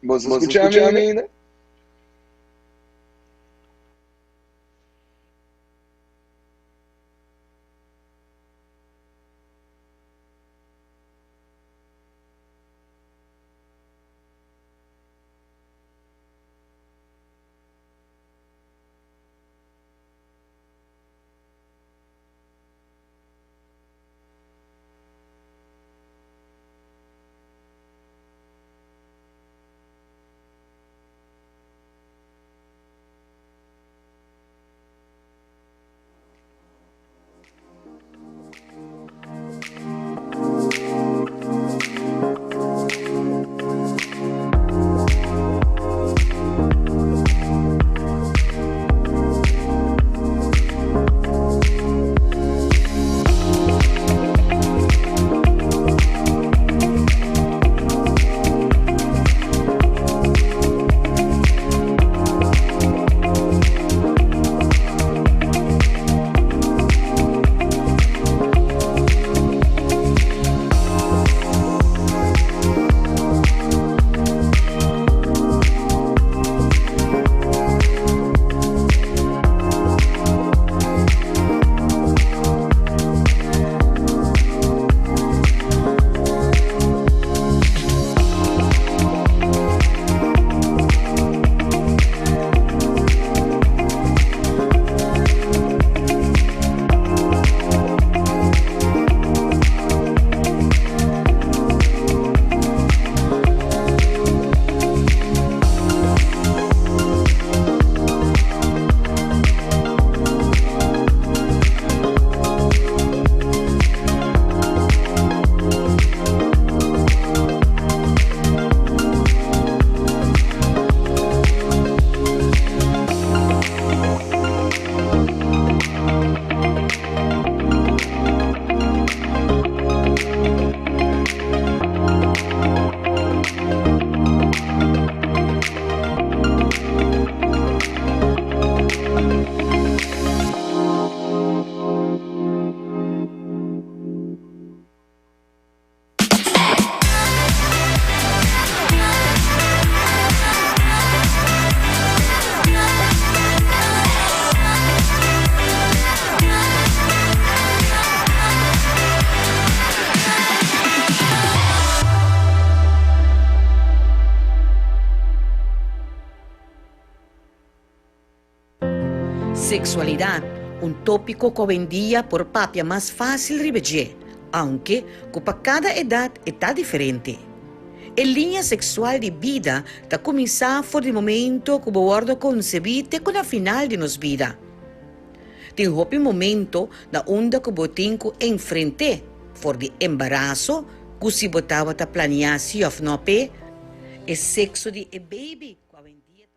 Bo sa skucha mi ainda? Sexualidad, un tópiko ku awendia por papia mas fásil riba dje, aunke ku pa kada edat e ta diferente. E liña sexual di bida ta kuminsá for di momento ku bo wòrdu konsebí te ku na final di nos bida. Tin hopi momento na unda ku bo tin ku enfrent'é, for di embaraso, ku si bo tabata planiá si òf no p'e, e sekso di e baby ku awendia ta.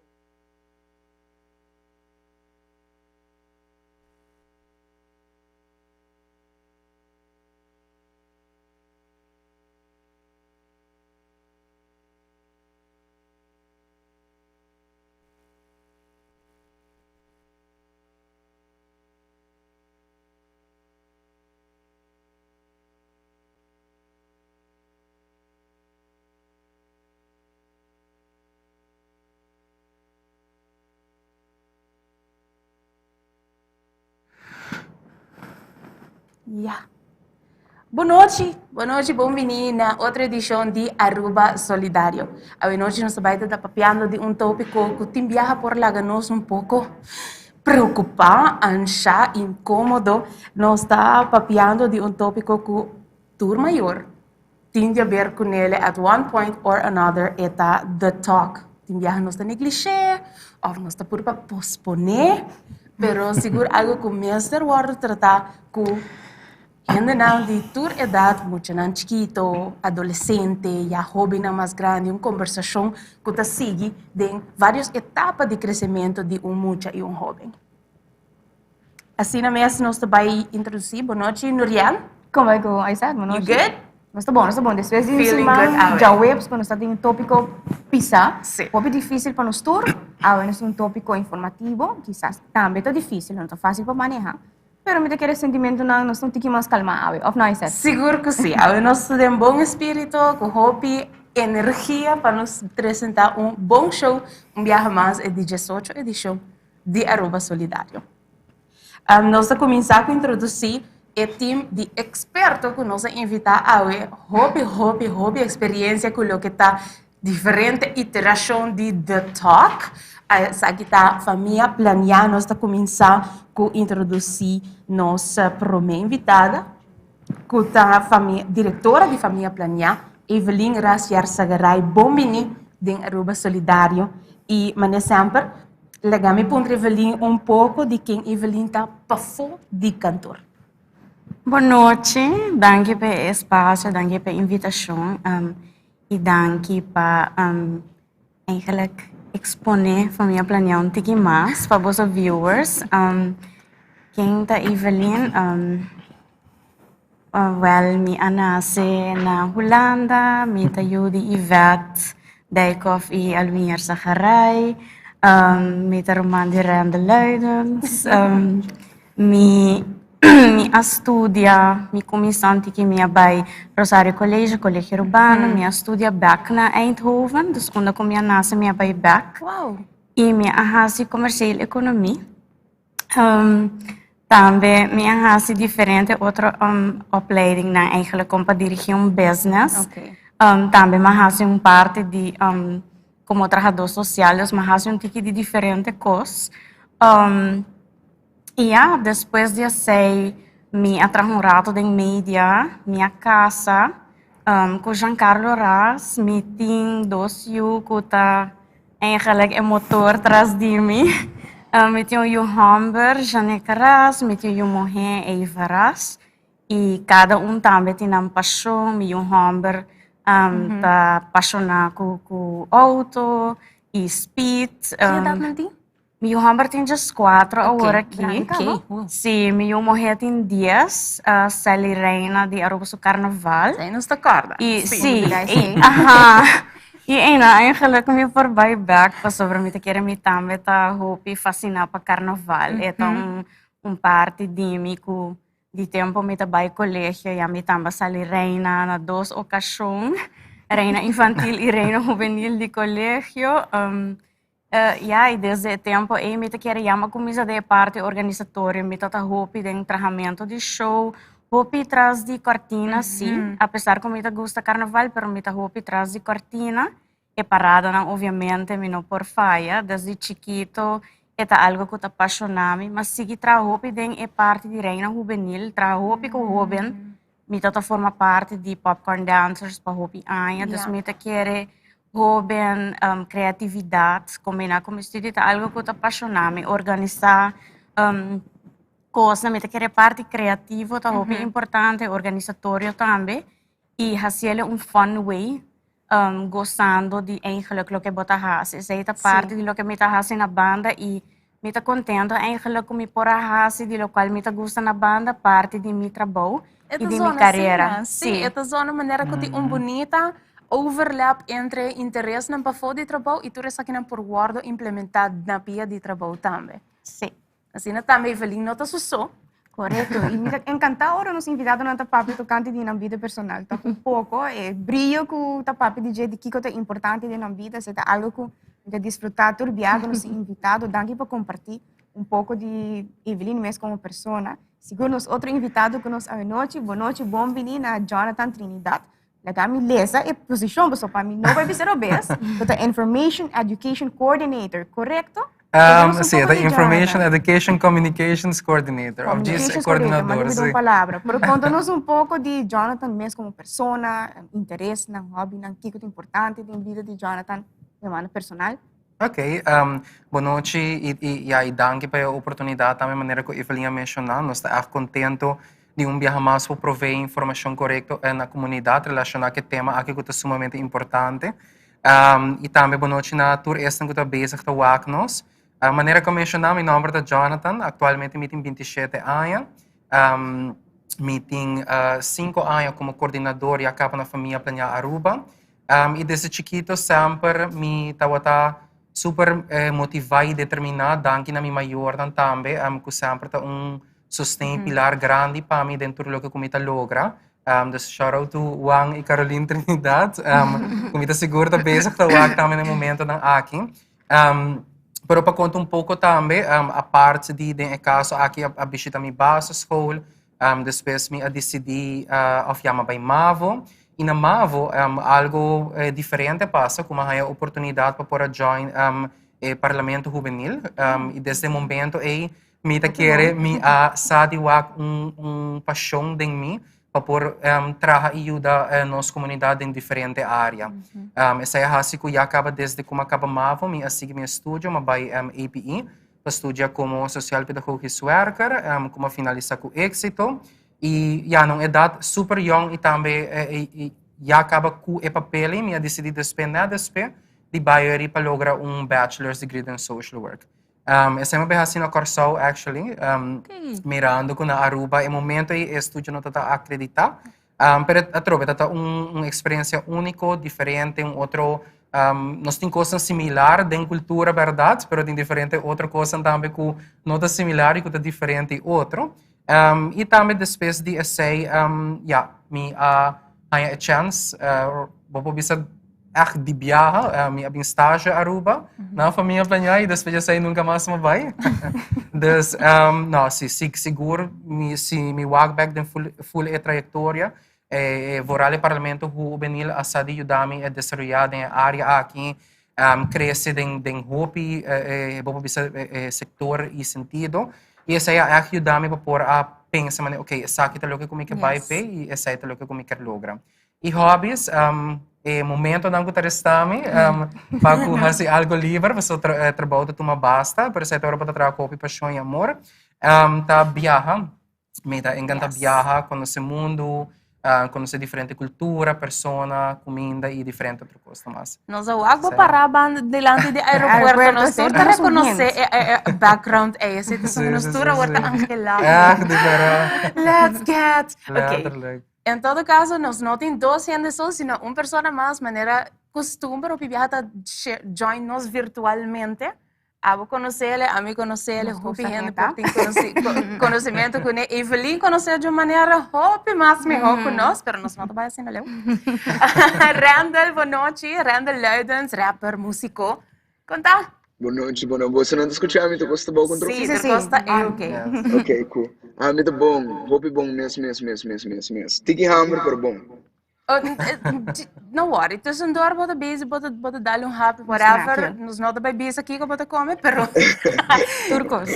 Ya. Bon nochi, bon nochi, bon bini na otro edicion di Aruba Solidario. Awe nochi nos ta bai ta papiando di un topico cu tin biaha por laga nos un poco preocupa, ansha, incomodo. Nos ta papiando di un topico cu tur mayor tin di haber cu nele at one point or another, e ta the talk. Tin biaha nos ta neglishe of nos ta purba pospone, pero sigur algo cu mester wordo trata cu hendenan di tur edad, muchanan chikito, adolescente, ya hobennan mas grandi, un combersacion cu ta sigui den varios etapa di crecemento di un mucha y un hoben. Asina mes nos ta bai introduci. Bon nochi, Nuriel. Con bai cu Isaac? Bon nochi. You good? Nos ta bon, nos ta bon. Despues di un Feeling good siman awe. djaweps cu nos ta tin un topico pisa, Sí. hopi dificil pa nos tur, awe nos tin un topico informativo, kisas tambe ta dificil, no ta facil pa maneha, pero mi ta kere sentimentonan nos ta un tiki mas calma awe, of no Isaac? Sigur cu si. Awe nos ta den bon espirito, cu hopi. energia pa nos presenta un bon show un biaha mas e di 18 edicion di Aruba Solidario. Nos ta cuminsa cu introduci e team di experto cu nos a invita awe, hopi hopi hopi experiencia cu loke ta diferente iteracion di The Talk. Esaki ta Famia Planea. Nos ta cuminsa cu introduci nos prome invitada cu ta directora di Famia Planea, Evelyn Ras Yarzagaray. Bon bini den Aruba Solidario y mane semper laga mi puntra Evelyn un poco di ken Evelyn ta pafó di kantoor. Bon nochi, danki pa e espacio, danki pa e invitacion y danki pa eigenlijk expone Famia Planea un tiki mas pa boso viewers. Ken ta Evelyn? Wel, mi a nace na Hulanda, mi ta yu di Yvette Dijkhoff y Alwin Yarzagaray, mi ta ruman di Rende Luidens, mi mi a studia, mi cuminsa antes cu mi a bay Rosario College, Colegio Urbano, mi a studia bek na Eindhoven, dus unda cu mi a nace mi a bay bek y mi a haci Commercieel Economie. Tambe mi a hasi diferente otro opleidingnan eigenlijk kon pa dirigí un business. Tambe mi a hasi un parti di komo trahadó sosial, dus mi a hasi un tiki di diferente kos. I ya, despues di esei mi a traha un rato den media, mi a kasa ku Giancarlo Ras, mi tin dos yu ku ta Eigenlijk e motor tras di mi. Mi tin un yu hòmber, Janek Ras, mi tin un yu muhé, Eva Ras. I kada un tambe tin nan pashon. Mi yu hòmber ta pashoná ku ku outo i speed. Ki edat nan tin? Mi yu hòmber tin djeskuatro awor aki. Sí, mi yu muhé tin dies, Sally Reina di Aruba su karnaval. Esei nos ta kòrda. I sí, i aha. I eina eigenlijk mi por bai bèk pasobra mi ta kere mi tambe ta hopi fasiná pa karnaval. E ta un un parti di mi ku di tempu mi ta bai kolegio ya mi tambe a sali reina na dos okashon, reina infantil i reina hubenil di kolegio. Ya, y desde e tempo ey mi ta kere ya mi a cuminsa den e parti organisatorio, mi ta ta hopi den trahamento di show, hopi tras di cortina si, a pesar cu mi ta gusta carnaval, pero mi ta hopi tras di cortina, e paradanan obviamente mi no por faya, desde chikito e ta algo cu ta pasiona mi, mi a sigui traha hopi den e parti di Reina Hubenil, traha hopi cu hoben, Mi ta ta forma parti di Popcorn Dancers pa hopi aña, dus mi ta kere hoben creatividad combina cu mi studio ta algo cu ta pasiona mi, organisa cosnan, mi ta kere parti creativo ta hopi importante, organisatorio tambe y haciele un fun way. Gozando di eigenlijk loke bo ta hasi. Esei ta parti di loke mi ta hasi na banda i mi ta kontento eigenlijk ku mi por a hasi di lokual mi ta gusta na banda parti di mi trabou i di mi karera. Sí, e ta zona manera ku tin un bunita overlap entre interesnan pafó di trabou i tur esakinan por wòrdu implementá na pia di trabou tambe. Sí. Asina tambe Evelyn no ta su so. Korekto. I mi ta enkantá ora nos invitadonan ta papia tokante di nan bida personal. Ta un poko e brio ku ta papia di dje di kiko ta importante den nan bida. Esei ta algu ku mi ta disfrutá tur biaha ku nos tin invitado. Danki pa kompartí un poko di Evelyn mes komo persona. Sigur nos otro invitado ku nos awenochi. Bonochi, bon bini na Jonathan Trinidad. Laga mi lesa e posishon pasobra pa mi no bai bisa robes. Bo ta Information Education Coordinator, korekto? Sí, e ta Information Education Communications Coordinator. Of djis e koordinador, sí. Un palabra. Pero konta nos un poko di Jonathan mes komo persona, interesnan, hobbynan, kiko ta importante den bida di Jonathan den manera personal. Ok, bonochi i i ya i danki pa e oportunidat tambe manera ku Evelyn a menshoná. Nos ta ègt kontento di un biaha mas por provee informashon korekto na komunidat relashoná ku e tema aki ku ta sumamente importante. I tambe bonochi na tur esnan ku ta bezig ta wak nos. Manera ku a menshoná mi nòmber ta Jonathan, aktualmente mi tin 27 aña. Mi tin 5 aña komo koordinador ya kaba na Famia Planea Aruba. I desde chikito semper mi tabata super motivá i determiná, danki na mi mayornan tambe, ku semper ta un sosten i pilar grandi pa mi den tur loke ku mi ta logra. Dus shout out to Juan y Caroline Trinidad. Cu mi ta sigur ta bezig ta wak tambe na e momentonan aki. Pero pa conta un poco tambe, apart di den e caso aki a bishita mi basisschool, despues mi a dicidi of yama bay Mavo. Y na Mavo algo diferente a pasa cu mi a haya oportunidad pa por a join e Parlamento Hubenil. Y desde e momento ey Mi ta kere mi a sa di wak un un pasion den mi pa por traha y yuda nos comunidad den diferente area. Esei a haci cu ya caba desde cu mi a caba mavo mi a sigui mi estudio, mi a bay APE pa studia como sociaal pedagogisch werker cu mi a finalisa cu exito y ya na un edad super yong y tambe ya caba cu e papel ey mi a dicidi despe net despe di bay eri pa logra un bachelor's degree den social work. Esei mi a bay hasi na Kòrsou actually, mirando ku na Aruba e momento ei e estudio no tabata akreditá. Pero atrobe tabata un eksperensia úniko, diferente, un otro, nos tin kosnan similar den kultura bèrdat, pero tin diferente otro kosnan tambe ku no ta similar i ku ta diferente i otro. I tambe despues di esei, ya, mi a haña e chèns, bo por bisa ègt di biaha, mi a bin stage Aruba na Famia Plañá i despues di esei nunka mas mi a bai. Dus, no, si, sigur mi, si mi wak bèk den ful e trayektoria, e vooral e Parlamento Hubenil a sa di yuda mi e desaroyá den e área aki, crece den hopi bo por bisa sector y sentido y esey a echt yuda mi pa por a pensa manera ok esaki ta loke cu mi ke bay p'e y esey ta loke cu mi kier logra. Y hobbies e momentonan cu ta resta mi pa cu haci algo liber pasobra trabou ta tuma basta pero esey ta ora bo ta traha cu hopi pasion y amor ta biaha. Mi ta encanta biaha, conoce mundo, conoce diferente cultura, persona, cuminda y diferente otro cos mas. Nos a wak bo para banda delante di aeropuerto, nos tur ta reconoce e background ey, así ta nos tur awor ta angelá. Echt, di berdad. Let's get. Letterlijk. En todo caso, nos no tin dos hende so, sino un persona mas, manera costumber, hopi biaha ta join nos virtualmente. Abo konosele, ami konosele, hopi hende por tin konosementu kuné. Evelyn konosé di un manera hopi mas mihó ku nos, pero nos no ta bai asina leu. Randall, bonochi. Randall Luidens, rapper, músiko. Kon ta? Bonochi, bono. Boso no ta skucha mi? Tur kos ta bon kontrol? Sí, tur kos ta e ok. Ok, cool. Ami ta bon, hopi bon mes, mes, mes, mes, mes, mes. Tiki hamber, pero bon. No worry, tussendoor bo ta busy, bo ta, bo ta dal un happy, whatever. Nos no ta bai bisa kiko bo ta come, pero Tur kos.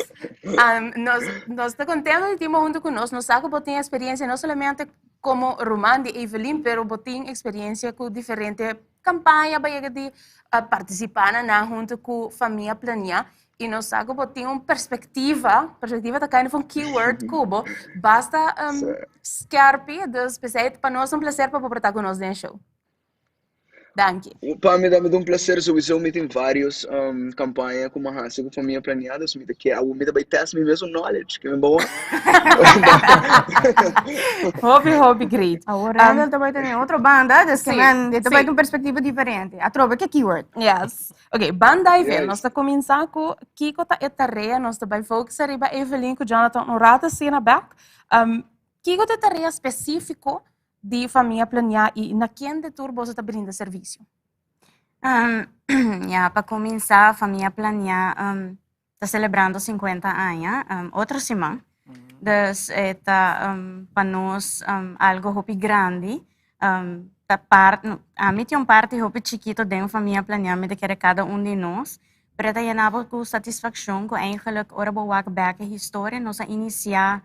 Nos, nos ta contento di tin bo hunto cu nos. Nos sa cu bo tin experiencia no solamente como ruman di Evelyn, pero bo tin experiencia cu diferente campaña, bo a yega di participa na nan hunto cu Famia Planea. I nos sa ku bo tin un perspektiva, perspektiva ta kind of un keyword ku bo, basta um, skerpi, dus p'esei pa nos un placer pa bo por ta ku nos den e show. Danki. Pa mi tambe ta un placer, sowieso mi tin varios um, campaña ku mi a hasi ku Famia Planeada, dus mi ta ke awo mi ta bai test mi mesun knowledge, ke mi bawa. Hopi, hopi great. Awor Randall ta bai tene otro banda, dus ke men, ta bai un perspektiva diferente. Atrobe ke keyword. Yes. Ok, ban dive in. Nos ta kuminsá ku kiko ta e tarea. Nos ta bai focus ariba Evelyn ku Jonathan un rato asina bèk. Um, kiko ta e tarea spesífiko di Famia Planeá i na ken de tur boso ta brinda servisio? Um, ja, pa kuminsá, Famia Planeá um, ta selebrando 50 aña um, otro siman. Dus e ta um, pa nos um, algo hopi grandi. Um, ta part, no, ami tin un parti hopi chikito den Famia Planea, mi ta kere kada un di nos. Pero ta yena bo ku satisfakshon ku eigenlijk ora bo wak bek e historia, nos a inisiá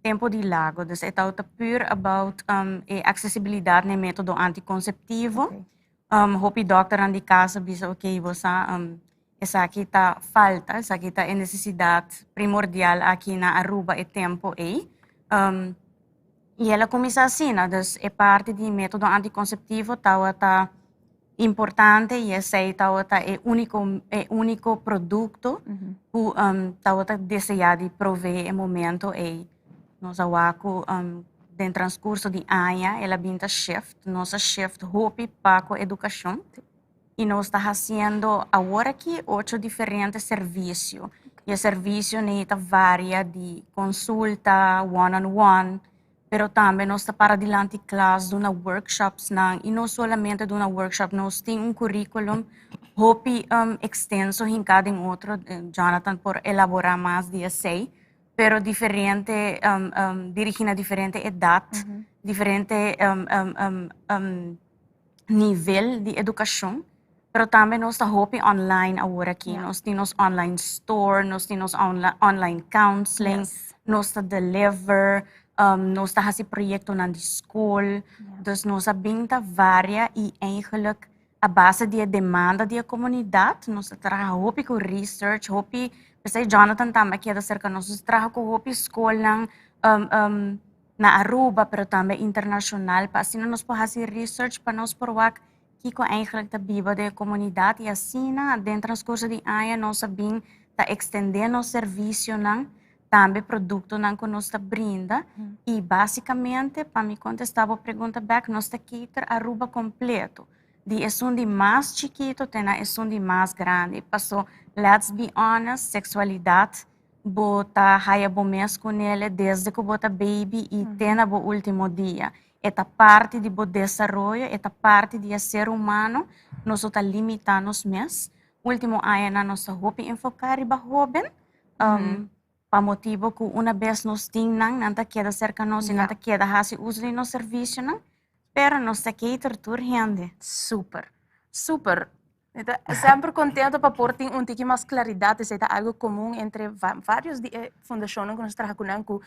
tempo di Lago. Dus e ta pur about um, e aksesibilidat na e metodo antikonseptivo. Um, hopi dokternan di kas a bisa, ok, bo sa, um, Esaki ta falta, esaki ta e nesesidat primordial aki na Aruba e tempo ei. Um, y el a kuminsá asina, dus e parti di método antikonseptivo tabata importante y esei tabata e úniko e úniko produkto ku um, tabata deseá di proveé e momento ei. Nos a wak ku um, den transkurso di aña el a bin ta shift, nos a shift hopi pa ku edukashon. Y nos ta haciendo awor aki ocho diferente servicio. Y e servicio ni ta varia di consulta one on one, Pero tambe nos ta para dilanti klas duna workshopsnan i no solamente duna workshop, nos tin un curriculum hopi extenso hinká den otro, Jonathan por elaborá mas di esei, pero diferente dirigí na diferente edat, diferente nivel di edukashon. Pero tambe nos ta hopi online awor aki. Nos tin nos online store, nos tin nos online counseling, nos ta deliver, nos ta hasi proyectonan di school. Dus nos a bin ta varia y eigenlijk a base di e demanda di e comunidad, nos ta traha hopi cu research, hopi, p'esei Jonathan tambe a keda cerca nos, nos ta traha cu hopi schoolnan na Aruba, pero tambe internacional, pa asina nos por hasi research pa nos por wak kiko eigenlijk ta biba den e komunidat i asina den transkurso di aña nos a bin ta ekstendé nos servisionan, tambe produktonan ku nos ta brinda i basikamente pa mi kontestá bo pregunta bèk nos ta cater Aruba kompleto, di esun di mas chikito te na esun di mas grandi, paso let's be honest seksualidat bo ta haya bo mes kunele desde ku bo ta baby i te na bo ultimo dia. E ta parti di bo desaroyo, e ta parti di e ser humano, nos no ta limitá nos mes. Último añanan nos ta hopi enfoká riba hóben, pa motibu ku una bes nos tin nan, nan ta keda serka nos i nan ta keda hasi uso di nos servisionan, pero nos ta cater tur hende. Super, super. Mi ta semper contento pa por tin un tiki mas claridad, esey ta algo comun entre varios di e fundacionnan cu nos traha cu nan cu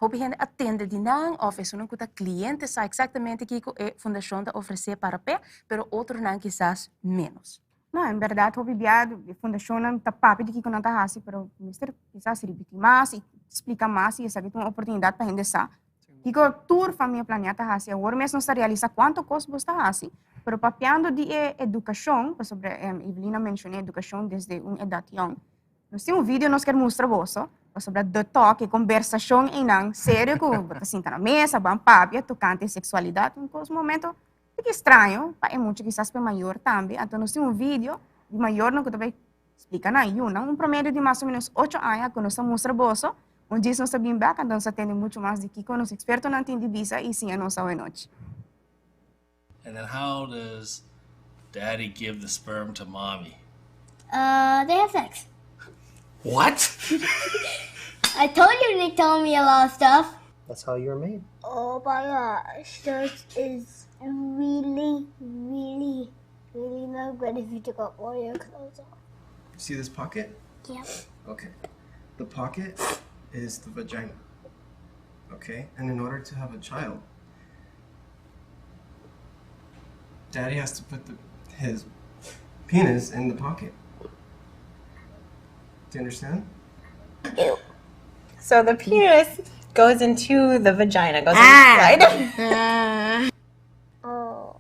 hopi hende a tende di nan of esunnan cu ta cliente sa exactamente kico e fundacion ta ofrece para p'e, pero otronan kisas menos. No, en berdad hopi bia e fundacionnan ta papia di kico nan ta haci, pero mester kisas ripiti mas y splica mas y esaki ta un oportunidad pa hende sa Kiko tur famia planea ta hasi? Awor mes nos ta realisa kuantu kos bos ta hasi, pero papiando di e edukashon, pasobra Evelina menshoné edukashon desde un edat yòn. Nos tin un video nos kier mustra boso, pasobra The Talk, e kombersashon einan serio ku bo ta sinta na mesa, ban papia tokante seksualidat, un kos momento tiki straño pa e mucha, kisas pa e mayor tambe. Anto nos tin un video di mayornan ku ta bai Splika nan yunan un promedio di mas o menos ocho aña ku nos ta mustra boso. Un djis nos ta bin bek, anto nos ta tende muchu mas di kiko nos ekspertonan tin di bisa i siña nos awenochi. And then how does daddy give the sperm to mommy? Uh, they have sex. What? I told you Nick told me a lot of stuff. That's how you're made. Oh my gosh, this is really, really really no good if you took all your clothes off. See this pocket? Yep. Okay. The pocket is the vagina. Okay? And in order to have a child, daddy has to put the, his penis in the pocket. Do you understand? Ew. So the penis goes into the vagina, goes ah. inside. Oh.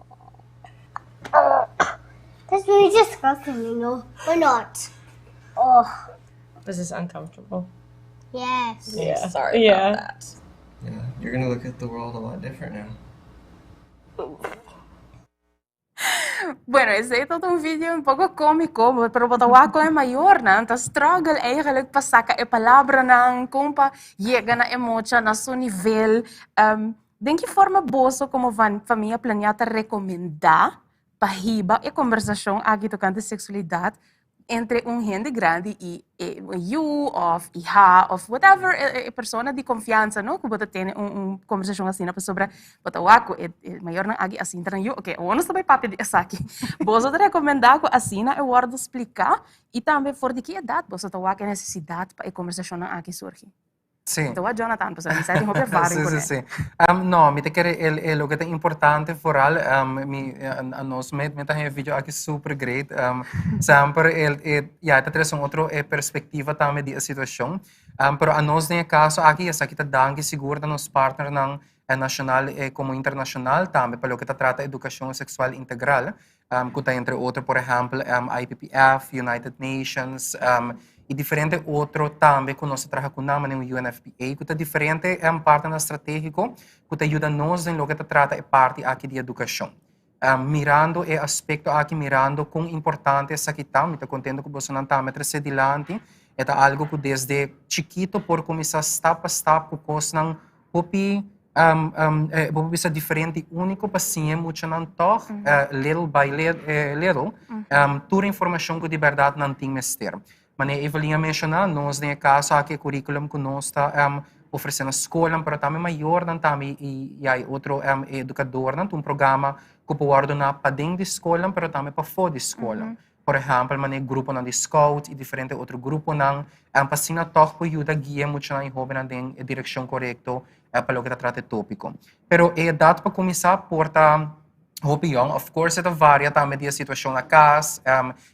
Oh. That's really disgusting, you know. Or not. Oh. Was this uncomfortable? Yes. Yeah. Sorry yeah. about that. Yeah, you're gonna look at the world a lot different now. Bueno, esei ta un video un poco cómico, pero bo ta wak con e mayornan ta struggle eigenlijk pa saca e palabranan, con pa yega na e mocha na su nivel. Um, den ki forma boso como van Famia Planea ta recomenda pa hiba e conversacion aki tocante sexualidad entre un hende grandi i e yu of iha of whatever e persona di confiansa no ku bo ta tene un un conversacion asina pasobra bo ta wak ku e e mayornan aki a sinta nan yu oke awor nos ta bai papia di esaki. Boso ta recomenda ku asina e wordo splica i tambe for di ki edat boso ta wak e necesidad pa e conversacionnan aki surgi? Sí. Te wak Jonathan, pasobra mi sa tin hopi ervaring Sí, sí, kuné. sí. No, mi ta kere el, e loke ta importante vooral, mi, a nos mi, mi ta haña e video aki super great. Semper el, e, ya, e ta trese un otro e perspectiva tambe di e situacion. Pero anos den e caso aki, esaki ta danki sigur na nos partnernan nacional como internacional tambe pa loke ta trata educacion sexual integral. Ku ta entre otro por ehèmpel IPPF, United Nations i diferente otro tambe ku nos ta traha ku nan manera un UNFPA ku ta diferente partnernan stratégiko ku ta yuda nos den loke ta trata e parti aki di edukashon. Mirando e aspekto aki, mirando kon importante esaki ta, mi ta kontento ku bosonan tambe a trese dilanti, e ta algu ku desde chikito por kuminsá stap pa stap ku kosnan hopi. Um, um, eh, bo por bisa diferente i úniko pa siña muchanan tòg, eh, little by eh, little, um, tur informashon ku di bèrdat nan tin mester. Manera Evelyn a menshoná, nos den e kaso aki e curriculum ku nos ta um, ofresé na skolnan, pero tambe mayornan tambe i, i hay otro um, edukadornan, ta un programa ku por wòrdu duna paden di skolnan, pero tambe pafó di skolnan. Por ehèmpel, manera gruponan di scout i diferente otro gruponan, pa asina tòg por yuda guia muchanan i hóbennan den e direkshon korekto pa loke ta trata e tópiko. Pero e edat pa kuminsá por ta hopi yòn. Of course e ta varia tambe di e situashon na kas,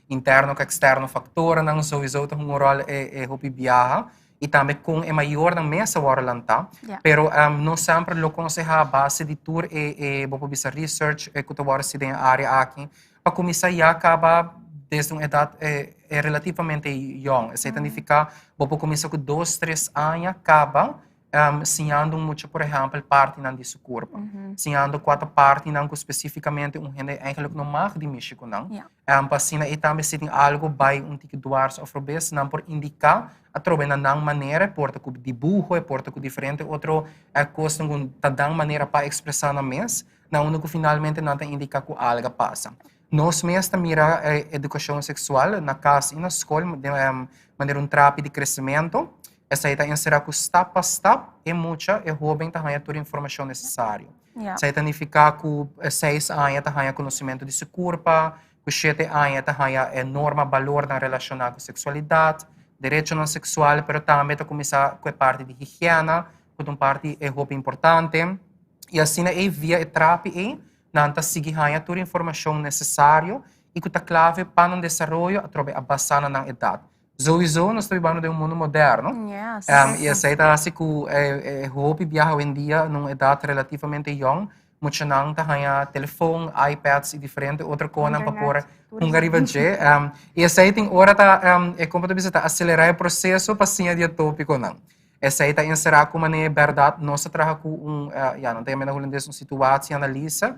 interno ku eksterno faktornan souiso ta hunga un ròl e hopi biaha i tambe kon e mayornan mes a wòrdu lantá. Pero nos semper lo konsehá a base di tur e e bo por bisa research ku ta wòrdu hasi den e área aki Pa kuminsá ya kaba desde un edat relativamente yòn. Esei ta nifiká bo por kuminsá ku dos, tres aña kaba siñando un mucha por ehèmpel partinan di su kurpa. Siñando kua ta partinan ku spesífikamente un hende eigentlik no mag di mishi ku nan. Pa asina ei tambe si tin algu bai un tiki duars òf robes nan por indiká atrobe na nan manera, e por ta ku dibuho, e por ta ku diferente otro kosnan ku ta dan manera pa ekspresá nan mes. na unda ku finalmente nan ta indiká ku alga pasa. Nos mes ta mira e edukashon seksual na kas i na skol den manera un trapi di kresementu. Esei ta enserá ku stap pa stap e mucha, e hóben ta haña tur informashon nesesario. Esei ta nifiká ku seis aña ta haña konosementu di su kurpa, ku shete aña ta haña e norma, balornan relashoná ku seksualidat, derechonan seksual, pero tambe ta kuminsá ku e parti di higiena, ku ta un parti e hopi importante. I asina ei via e trapi ei nan ta sigui haña tur informashon nesesario i ku ta klave pa nan desaroyo atrobe a basá na nan edat. Souiso nos ta bibando den un mundu moderno i esei ta hasi ku e hopi biaha awendia na un edat relativamente yòn muchanan ta haña telefon, iPads i diferente otro konan pa por hunga riba dje. I esei tin ora ta e kon bo ta bisa ta aselerá e proseso pa siña di e tópikonan. Esei ta enserá ku manera bèrdat nos ta traha ku un, ya nan ta yama na hulandes un situatieanalyse.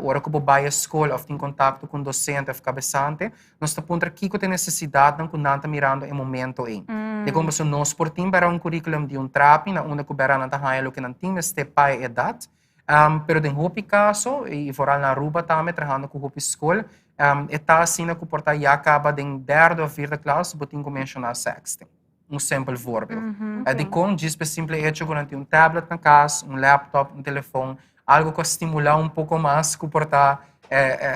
Ora ku bo bai e skol òf tin kontakto ku un dosente òf kabesante, nos ta puntra kiko ta e nesesidatnan ku nan ta mirando e momento ei. Dikon pasobra nos por tin bèrdat un kurikulum di un trapi na unda ku bèrdat nan ta haña loke nan tin mester pa e edat, pero den hopi kaso, i foral na Aruba tambe trahando ku hopi skol, e ta asina ku por ta ya kaba den derde òf vierde klas bo tin ku menshoná sexting. Un simpel voorbeeld. Dikon? Djis p'e simple hecho ku nan tin un tablet na kas, un laptop, un telefon, algo ku a stimulá un poko mas ku por ta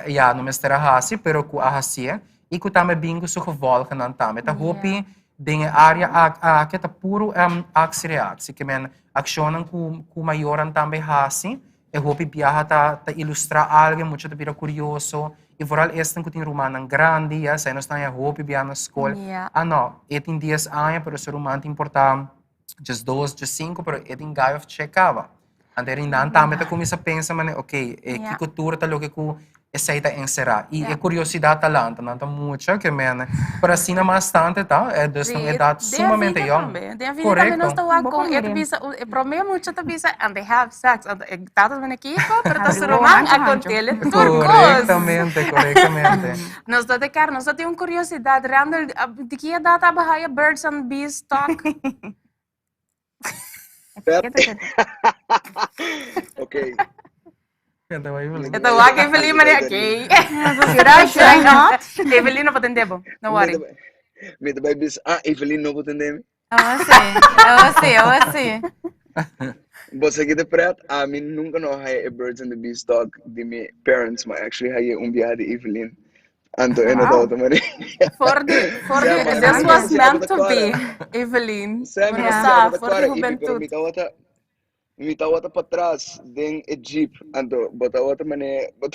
ya no mester a hasi pero ku a hasié i ku tambe bin ku su gevolgennan tambe. Ta hopi den e área aki ta puru aksi-reaksi, ke men akshonnan ku mayornan tambe hasi E hopi biaha ta ta ilustrá algu, mucha ta bira kurioso. I vooral esnan ku tin rumannan grandi, ya, esei nos ta haña hopi biaha na skol. Ah no, e tin dies aña, pero su ruman tin por ta diesdos, diesinku, pero e tin gai òf che kaba. Anto e rindan tambe ta kuminsá pensa manera, okey, e kiko tur ta loke ku Esei ta enserá. I e kuriosidat ta lanta. Nan ta mucha ke mene. Pero asina mas tante ta, e dus un edat sumamente yòn. Den vida tambe nos ta wak kon e ta bisa, e promé mucha ta bisa, and they have sex. Anto e tata ta bini kiko, pero ta su ruman a kont'el tur kos. Korektamente, korektamente. Nos ta de kèr, nos ta tin un kuriosidat. Randall, di ki edat abo haya birds and bees talk? Ok. E ta wak Evelyn mane ok. Should I, should I not? Evelyn no por tende bo. No worry. Mi ta bai bisa, ah, Evelyn no por tende mi. Awo sí, awo sí, awo sí. Bo sa ki ta pret? Ami nunca no haya e Birds and the Bees talk di mi parents, ma actually haya un biaha di Evelyn. Anto e no tabata mari. For di, for di, this was meant to be, Evelyn. Sa, Sa, for di juventud. Mi tabata, mi tabata patras den e jeep, anto bo tabata mane, bo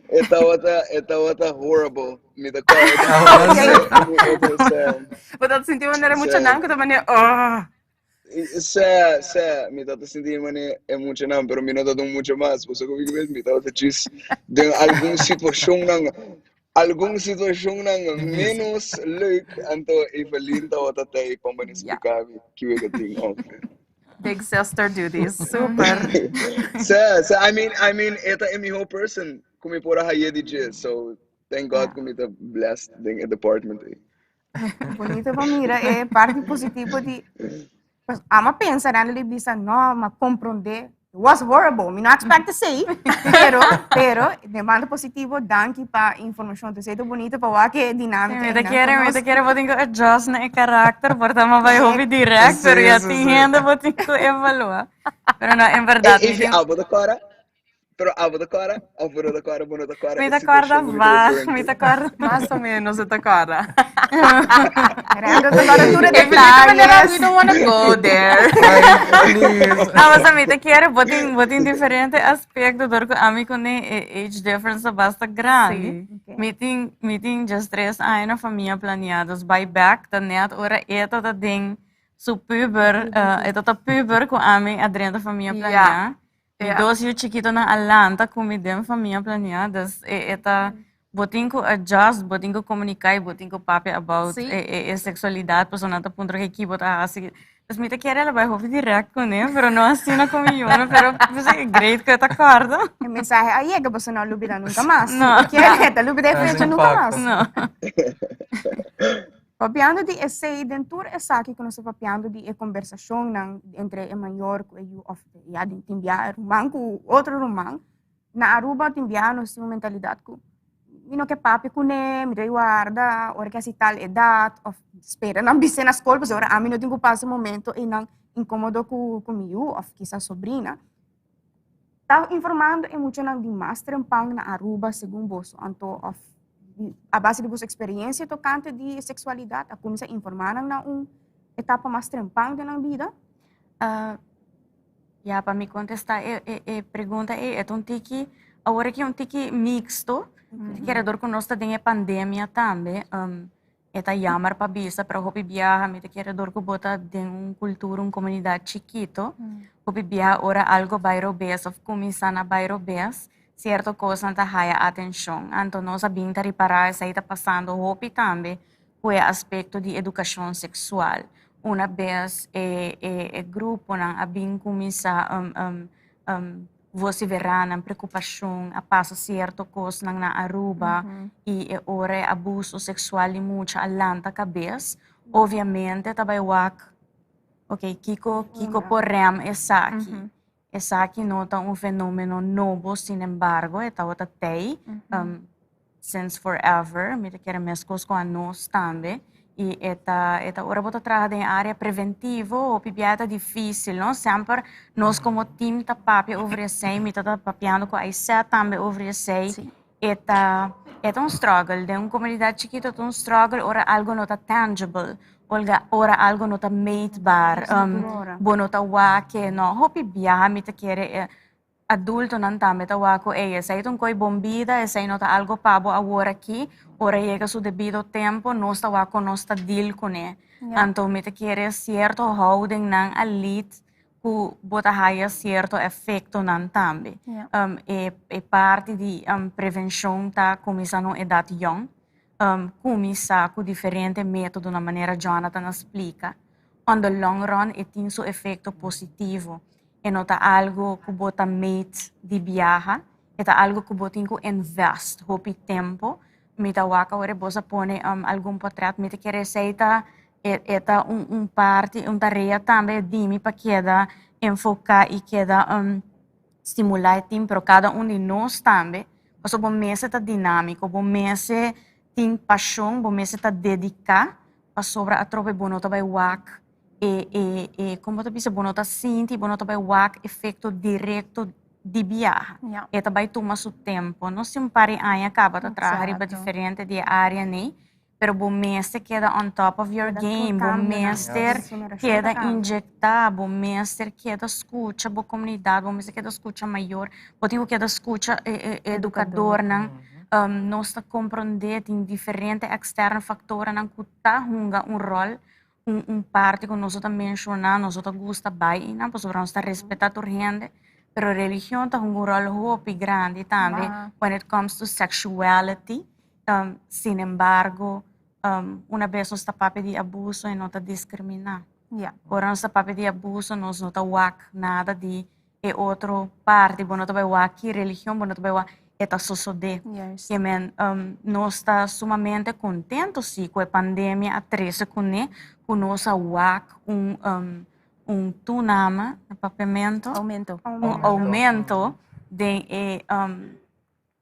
E tabata, e tabata horrible. Mi ta kòrda. Bo ta sinti manera mucha nan ku ta manera, oh. Sè, sè, mi tabata sinti mane e muchanan, pero mi no tabata un mucha mas. Bo sa ku mi kimes? Mi tabata djis den algun situashonnan, algun situashonnan ménos leuk, anto Evelyn tabata tei pa mane splika mi kiwe ku tin ongeveer. Big sister duties, super. Sè, sè, I mean, I mean, e ta e mihó person ku mi por a haye di dje, so thank God ku mi ta blessed den e department ei. Bonito pa mira e parti positivo di Pues ama pensa Randall bisa no, ma comprende. It was horrible. Mi no expect to say. Pero, pero, de banda positivo, danki pa informacion. Entonces, es bonito pa wak e dinámica. Mi ta kere, mi ta kere bo tin ku adjust na e karakter, por ta ma bai hopi direct, pero ya tin hende bo tin ku evalua. Pero no, en verdad, mi tin... Abo ta kora? Pero abo ta kora? Of bo no ta kora, bo no ta kora? Mi ta kòrda vag, mi ta kòrda. Mas o menos e ta kòrda. Rando ta kòrda tur e detalles. We don't wanna go there. Please. No, basta mi ta kere bo tin, bo tin diferente aspecto dor ku ami kuné e age difference ta basta grandi. Mi tin, mi tin just tres aña na famia planeá, dus bai bek ta net ora e ta ta den su puber, e ta ta puber ku ami a drenta famia planeá. Mi dos yu chikitonan a lanta ku mi den famia planeá, dus e e ta bo tin ku adjust, bo tin ku komuniká i bo tin ku papia about e e e seksualidat pasobra nan ta puntra ke ki bo ta hasi. Dus mi ta kere a bai hopi dirèkt kuné, pero no asina ku mi yunan, pero e great ku e ta kòrda. E mensahe a yega pasobra no a lubidá nunka mas. No. Kere ta lubidá e fecha nunka mas. No. Papiando di esei, den tur esaki ku nos ta papiando di e kombersashonnan entre e mayor ku e yu òf ya den tin bia e ruman ku otro ruman, na Aruba tin bia nos tin un mentalidat ku mi no ke papia kuné, mi ta warda ora ke hasi tal edat òf spera nan bis'é na skol pasobra ami no tin ku pasa e momento einan inkomodo ku mi yu òf kisas sobrina. Ta informando e muchanan di mas trempan na Aruba segun boso anto of a base di boso experiencia tocante di sexualidad a cuminsa informa nan na un etapa mas trempan den nan bida? Ya, pa mi contesta e e e pregunta ei e ta un tiki awor aki un tiki mixto, kere dor cu nos ta den e pandemia tambe. E ta jammer pa bisa, pero hopi biaha mi ta kere dor ku bo ta den un kultura, un komunidat chikito, hopi biaha ora algo bai robes òf kuminsá na bai robes, sierto kosnan ta haya atenshon. Anto nos a bin ta ripará esei ta pasando hopi tambe ku e aspekto di edukashon seksual. Una bes e e e gruponan a bin kuminsá Vociferá nan preocupacion, a pasa cierto cosnan na Aruba y e ora e abuso sexual di mucha a lanta cabes, obviamente ta bay wak, ok, kico, kico por rem esaki? Esaki no ta un fenomeno nobo, sin embargo, e tabata tey. Since forever, mi ta kere meskos ku anos tambe i e ta e ta ora bo ta traha den e área preventivo hopi bia e ta difísil no, semper nos komo tim ta papia over esei, mi ta ta papiando ku Aisette tambe over esei, e ta e ta un struggle, den un komunidat chikito ta un struggle ora algo no ta tangible, olga ora algo no ta meetbaar, bo no ta wak e no, hopi bia mi ta kere e Adultonan tambe ta wak ku ey esei ta un koi bon bida, esei no ta algo pa bo awor aki, ora yega su debido tempo nos ta wak kon nos ta deal kuné. Anto mi ta kere sierto houdingnan a lead ku bo ta haya sierto efektonan tambe. E e parti di prevenshon ta kuminsá na un edat yòn, kuminsá ku diferente metodonan manera Jonathan a splika, on the long run e tin su efekto positivo. E no ta algo ku bo ta meet di biaha, e ta algo ku bo tin ku invest hopi tempo. Mi ta wak awor e bos a pone algun potret, mi ta kere esei ta e e ta un un parti, un tarea tambe di mi pa keda enfoká i keda stimulá e tim, pero kada un di nos tambe, pasobra bo mester ta dinámiko, bo mester tin pashon, bo mester ta dediká, pasobra atrobe bo no ta bai wak e e e kon bo ta bisa bo no ta sinti bo no ta bai wak efekto direkto di biaha. Ja. E ta bai tuma su tempo. No si un par di aña kaba ta traha riba diferente di e área nei, pero bo mester keda on top of your Keda tur game, bo kambionan. mester Yes. Generashon ta keda kambia. inyekta, bo mester keda skucha bo komunidat, bo mester keda skucha mayor, bo tin ku keda skucha e e e edukadornan. Nos ta komprondé tin diferente eksterne faktorenan ku ta hunga un ròl un un parti ku nos ta menshoná, nos ta gusta bai einan pasobra nos ta respetá tur hende, pero religion ta hunga un ròl hopi grandi tambe when it comes to sexuality. Sin embargo, una bes nos ta papia di abuso e no ta diskriminá. Ora nos ta papia di abuso nos no ta wak nada di e otro parti, bo no ta bai wak ki religion, bo no ta bai wak. e ta sosodé. Ke men nos ta sumamente kontentu si ku e pandemia a trese kuné ku nos a wak un un toename na papiamento, Aumento. un aumento den e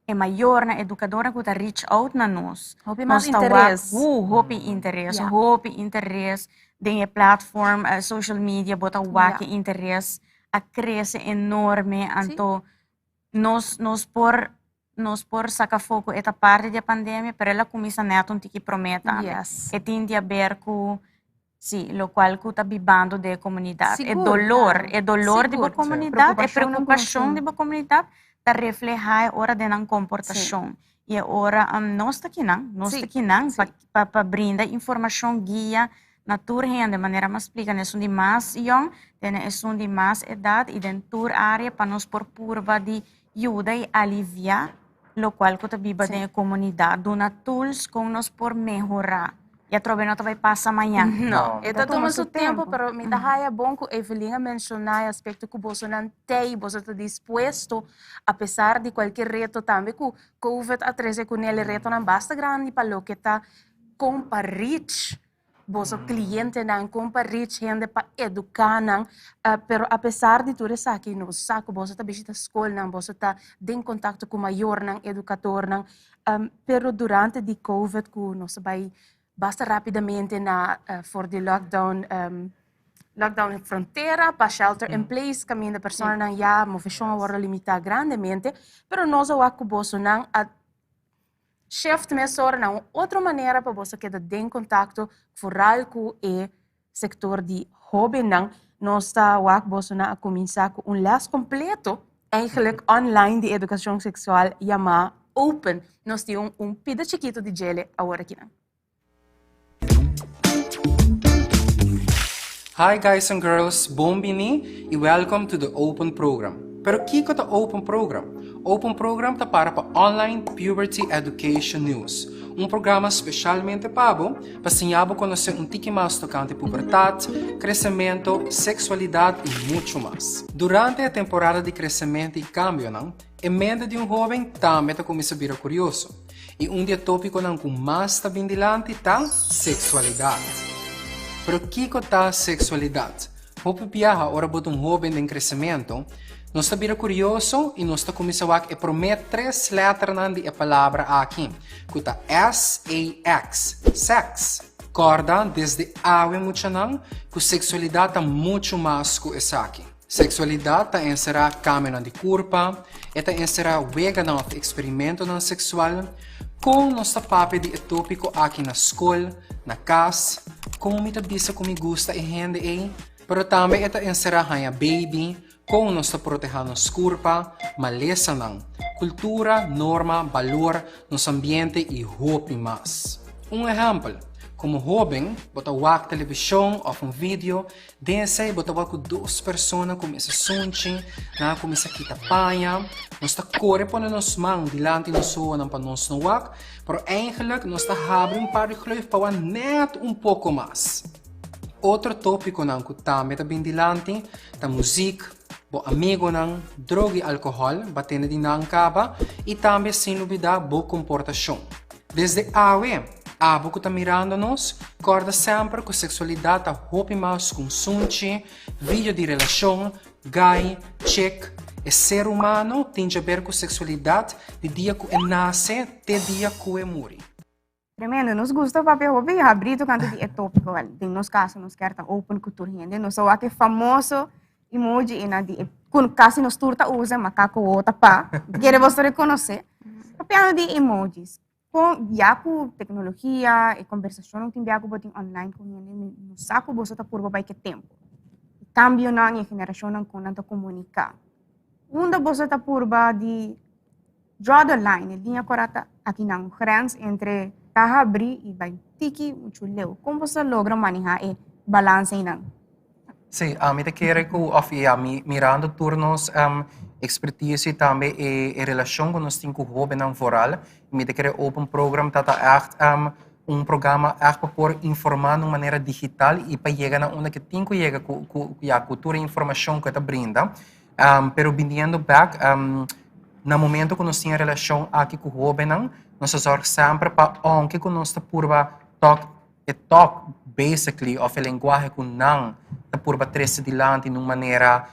e mayornan, edukadornan ku ta reach out na nos. Hopi mas Nos ta wak interes. hopi interes, hopi interes den e platform, social media, bo ta wak e interes a krese enorme, anto nos nos por nos por saka afó ku e ta parti di e pandemia, pero el a kuminsá nèt un tiki promé tambe. E tin di haber ku, sí, lokual ku ta bibando den e komunidat. E dolor, e dolor di bo komunidat, e preokupashon di bo komunidat ta reflehá e ora den nan komportashon. I e ora nos ta kinan, nos ta kinan pa pa brinda informashon, guia na tur hende, manera mi a splika, na esun di mas yòn te na esun di mas edat i den tur área pa nos por purba di yuda i aliviá lokual ku ta biba den e komunidat, duna tools kon nos por mehorá. I atrobe no ta bai pasa mañan. No, e ta tuma su tempu, pero mi ta haya bon ku Evelyn a menshoná e aspekto ku bosonan t'ei, boso ta dispuesto apesar di kualke reto tambe ku Covid a trese kuné, e retonan basta grandi pa loke ta kon pa reach boso klientenan, kon pa reach hende pa eduká nan. Pero apesar di tur esaki nos sa ku boso ta bishita skolnan, boso ta den kontakto ku mayornan, edukadornan, pero durante di Covid ku nos a bai basta rápidamente na for di lockdown, lockdown frontera pa shelter in place kaminda personanan ya moveshon a wòrdu limitá grandemente, pero nos a wak ku bosonan a shift mesora na un otro manera pa boso keda den kontakto foral ku e sektor di hóbennan. Nos ta wak bosonan a kuminsá ku un lès kompleto eigenlijk online di edukashon seksual yamá Open. Nos tin un pida chikito di djele awor akinan. Hi guys and girls, bon bini y welcome to the Open Program. Pero kiko ta Open Program? Open Program ta para pa Online Puberty Education News, un programa specialmente pa bo pa siña bo conoce un tiki mas tocante pubertad, crecemento, sexualidad y mucho mas. Durante e temporada di crecemento y cambionan, E mente di un hóben tambe ta kuminsá bira kurioso, i un di e tópikonan ku mas ta bin dilanti ta seksualidat. Pero kiko ta seksualidat? Hopi biaha ora bo ta un hóben den kresementu, nos ta bira kurioso i nos ta kuminsá wak e promé tres lèternan di e palabra aki, ku ta S-E-X, sèks. Kòrda desde awe muchanan ku seksualidat ta muchu mas ku esaki. Seksualidat ta enserá kambionan di kurpa, e ta enserá weganan òf eksperimentonan seksual. Kon nos ta papia di e tópiko aki na skol, na kas? Kon mi ta bisa ku mi gusta e hende ei? Pero tambe e ta enserá haña beibi, kon nos ta protehá nos kurpa, malesanan, kultura, norma, balor, nos ambiente i hopi mas. Un ehèmpel, komo hóben bo ta wak televishon òf un video Den esei bo ta wak ku dos persona kuminsá sunchi, nan a kuminsá kita paña. Nos ta kore pone nos man dilanti nos ohonan pa nos no wak, pero eigenlijk nos ta habri un par di gleuf pa wak nèt un poko mas. Otro tópikonan ku tambe ta bin dilanti ta muzik, bo amigonan, droga i alkohòl, bo a tende di nan kaba, i tambe sin lubidá bo komportashon. Desde awe, abo ku ta mirando nos, kòrda semper ku seksualidat ta hopi mas ku un sunchi, video di relashon, gai, chek. E ser humano tin djaber ku seksualidat di dia ku e nase te dia ku e muri. Tremendo, nos gusta papia hopi habrí tokante di e tópiko. Wèl, den nos kaso nos kier ta open ku tur hende. Nos a wak e famoso emoji einan di e ku kasi nos tur ta usa, makako wo ta pa. Kere boso rekonosé. Papiando di emojis, kon ya ku teknologia, e kombersashonnan tin bia ku bo tin online ku hende, mi no sa ku boso ta purba bai ke tempu. E kambionan i e generashonnan kon nan ta komuniká. Unda boso ta purba di draw the line, e liña kora ta akinan, un grens entre ta habrí i bai tiki muchu leu. Kon boso ta logra manehá e balansa einan? Sí, ami ta kere ku òf ya mi mirando tur nos ekspertise i tambe e e relashon ku nos tin ku hóbennan vooral, mi ta kere Open Program ta ta ègt un programa ègt pa por informá na un manera digital i pa yega na unda ke tin ku yega ku ku ya ku tur e informashon ku e ta brinda. Pero biniendo bèk. Na momento ku nos tin e relashon aki ku hóbennan, nos ta zòrg semper pa ounke ku nos ta purba tòk e tòk basically òf e lenguahe ku nan ta purba trese dilanti na un manera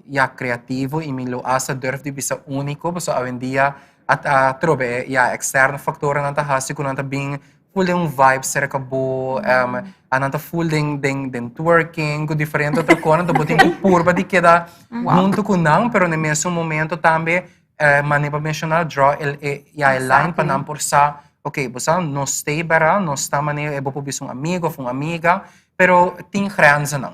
ya kreativo i mi lo asta durf di bisa úniko pasobra awendia a trobe e ya eksterno faktornan ta hasi ku nan ta bin full den un vibe cerca bo, um, anan ta full den, den, den twerking, ku diferente otro konan, bo tin ku purba di keda hunto ku nan, pero na mesun momento tambe, eh, mane pa menciona, draw el, e, ya, e line pa nan por sa, ok, bo sa, no stay bara, no sta mane, e bo por bisa un amigo of un amiga, pero tin grenzennan.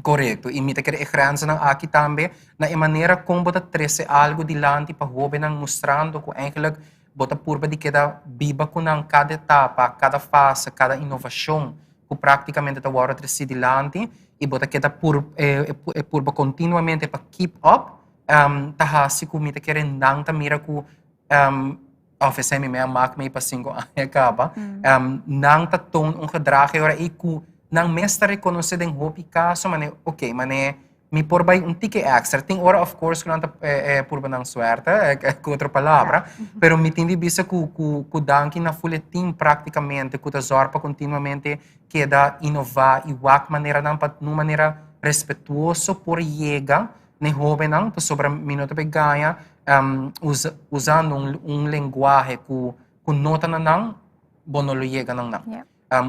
Korekto, i mi ta kere e grenzennan aki tambe, na e manera kon bo ta trese algo dilanti pa hobennan mustrando ku eigenlijk Bo ta purba di keda biba ku nan kada etapa, kada fase, kada inovashon ku praktikamente ta wòrdu tresí dilanti i bo ta keda pur e purba kontinuamente pa keep up, ta hasi ku mi ta kere nan ta mira ku òf esei mi mei a mak mei pa sinku aña kaba, nan ta toon un gedrag e ora ei ku nan mes ta rekonosé den hopi kaso manera oke manera Mi por bai un tiki extra. Tin ora of course ku nan ta purba nan suerte, ku otro palabra, pero mi tin di bisa ku ku ku danki na ful e team praktikamente ku ta zòrg pa kontinuamente keda inová i wak maneranan pa nun manera respetuoso por yega na e hóbennan pasobra mi no ta bay gaña usando un lenguahe ku ku no ta na nan bo no lo yega na nan.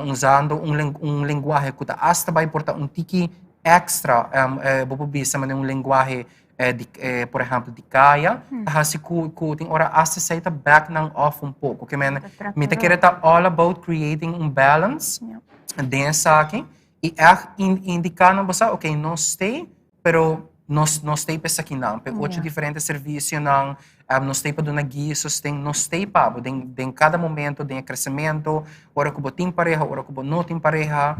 Usando un un lenguahe ku ta asta bai por ta un tiki extra, bo por bisa manera un lenguahe di por ehèmpel di kaya, ta hasi ku ku tin ora asta esei ta back nan off un poko. Ke men mi ta kere ta all about creating un balance den esaki i ègt indiká nan bo sa oke nos stay Pero nos nos ta ei pa esakinan, pa e ocho diferente servisionan, nos ta ei pa duna guia i sosten, nos ta ei pa bo den den kada momento, den e kresementu, ora ku bo tin pareha, ora ku bo no tin pareha,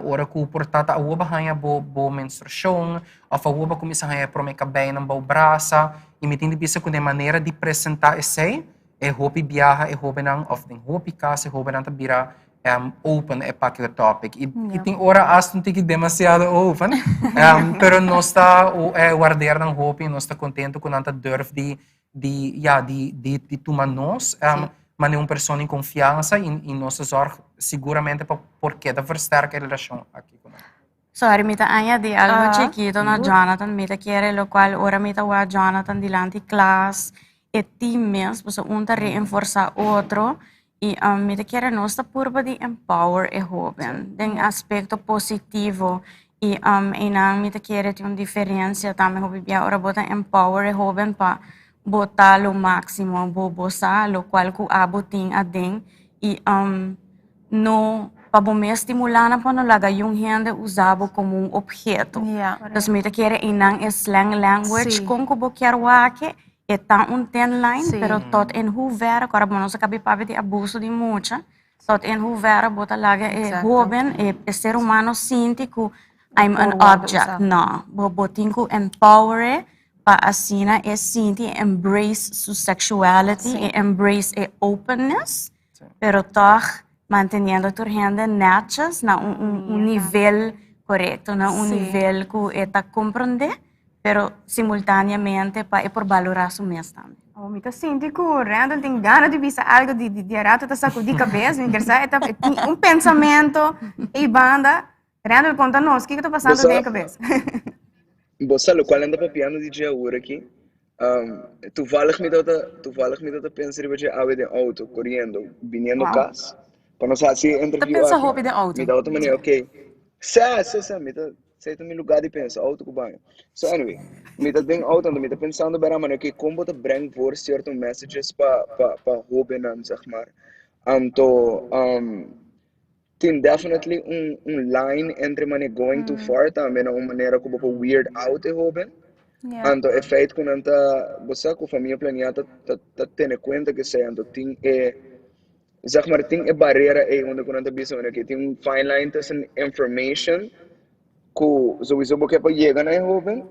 ora ku por ta ta awor bo haña bo bo menstruashon òf awor bo kuminsá haña e promé kabeinan bou brasa, i mi tin di bisa ku den manera di presentá esei, e hopi biaha e hóbennan òf den hopi kas e hóbennan ta bira open e paki topic. I, yeah. I tin ora hasta un tiki demasiado open. Pero nos ta wardeer nan hopi, nos ta contento ku nan ta durf di, di, ja, di, di, di tuma nos. Sí. Mane un persona in confianza i, i nos ta zorg seguramente pa por keda versterken e relacion aki ku nan. Sorry, mi ta añadi algo chikito na Jonathan. Mi ta kere locual ora mi ta wak Jonathan dilanti klas, e team mes, pasobra un ta reenforsa otro y mi ta kere nos ta purba di empower e hoben den aspecto positivo y eynan mi ta kere tin un diferencia tambe hopi bia ora bo ta empower e hoben pa bo ta lo maximo, bo bo sa locual cu abo tin aden y No, pa bo mes stimulá nan pa no laga yun hende usa bo komo un obheto. Dus mi ta kere einan e slang language kon ku bo kier wak e ta un thin line, pero tot in hoeverre, ku ora bo no sa kabi papia di abuso di mucha, tot in hoeverre bo ta laga e hoben, e ser humano sinti ku I'm an object. No, bo tin ku empower e pa asina e sinti e embrace su sexuality, e embrace e openness. Pero tòg manteniendo tur hende netjes na un, un, un nivel korekto, na un nivel ku e ta komprondé, pero simultaneamente pa e por balorá su mes tambe. Oh, mi ta sinti ku Randall tin gana di bisa algo di, di, di rato ta sakudí kabes, mi ker sa e ta e tin un pensamento ei banda. Randall, konta nos, kiko ta pasando den e kabes? Bo sa lokual nan ta papiando di dje awor aki? Toevallig mi tabata, toevallig mi tabata pensa riba dje awe den auto, koriendo, biniendo kas, pa nos hasi e Ta interview pensa aki. hopi den auto. Mi tabata manera, ok, sa, sa, sa, mi ta, esei ta mi lugá di pensa, auto ku baño. So anyway, mi ta den auto, anto mi ta pensando bera manera, ok, kon bo ta breng voor cierto messages pa, pa, pa hobennan, zeg maar. Anto, Tin definitely un un line entre mane going too far tambe na un manera ku bo por weird out e hoben. Anto e feit ku nan ta, bo sa ku famia planiá ta ta ta tene kuenta ku esei, anto tin e zeg maar tin e barera ei unda ku nan ta bisa mane oke tin un fine line tussen information Ku souiso bo ke pa yega na e hoben,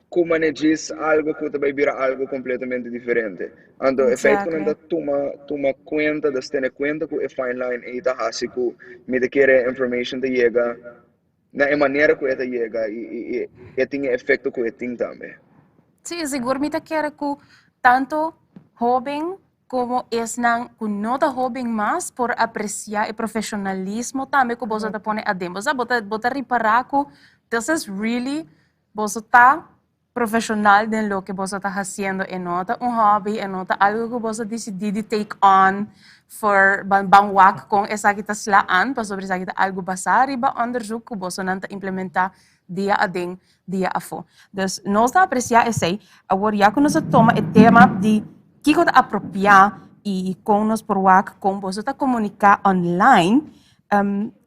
ku manejis algo ku ta bai bira algo kompletamente diferente. Anto e feit ku nan ta tuma tuma kuenta, dus tene kuenta ku e fine line ei ta hasi ku mi ta kere e information ta yega na e manera ku e ta yega i i e tin e efekto ku e tin tambe. Sí, sigur mi ta kere ku. Tanto hoben como esnan cu no ta hoben mas por aprecia e profesionalismo tambe cu boso ta pone aden. Bo sa, bo ta, bo ta ripara cu this is really, boso ta profesional den loke boso ta haciendo. E no ta un hobby, e no ta algo cu boso dicidi di take on for ban, ban wak con esaki ta sla an, pasobra esaki ta algo basa riba onderzoek cu bosonan ta implementa dia aden dia afó. Dus nos ta apresiá esei. Awor ya ku nos a toma e tema di kiko ta apropiá i kon nos por wak kon boso ta komuniká online,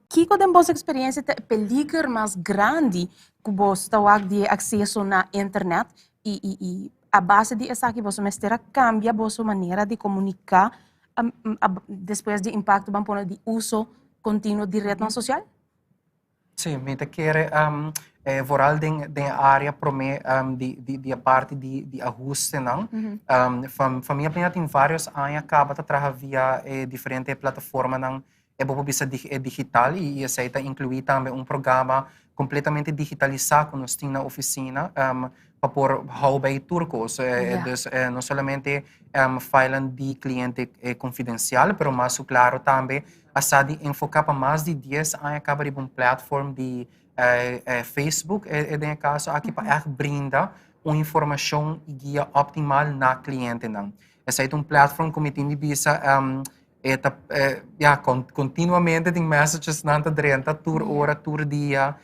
kiko den boso eksperensia ta e peliger mas grandi ku boso ta wak di e akseso na internet i i i a base di esaki boso mester a kambia boso manera di komuniká despues di impakto ban pone di uso kontinuo di retnan sosial? Sí, mi ta kere um, eh, vooral den, den área promé um, di, di, di parti di, di ahustenan. Mm -hmm. um, fam, famia Plena tin varios aña kaba ta traha via eh, diferente plataformanan e bobo bisa dig, eh, digital i, i esei ta incluí tambe un programa completamente digitalisá ku nos tin na oficina um, pa por hou bij tur kos. Eh, yeah. Dus eh, no solamente um, filen di cliente eh, confidencial, pero mas claro tambe a sa di enfoká pa mas di dies aña kaba riba un platform di Facebook den e kaso aki pa ègt brinda un informashon i guia optimal na klientenan. Esei ta un platform ku mi tin di bisa e ta ya kontinuamente tin messagesnan ta drenta tur ora tur dia.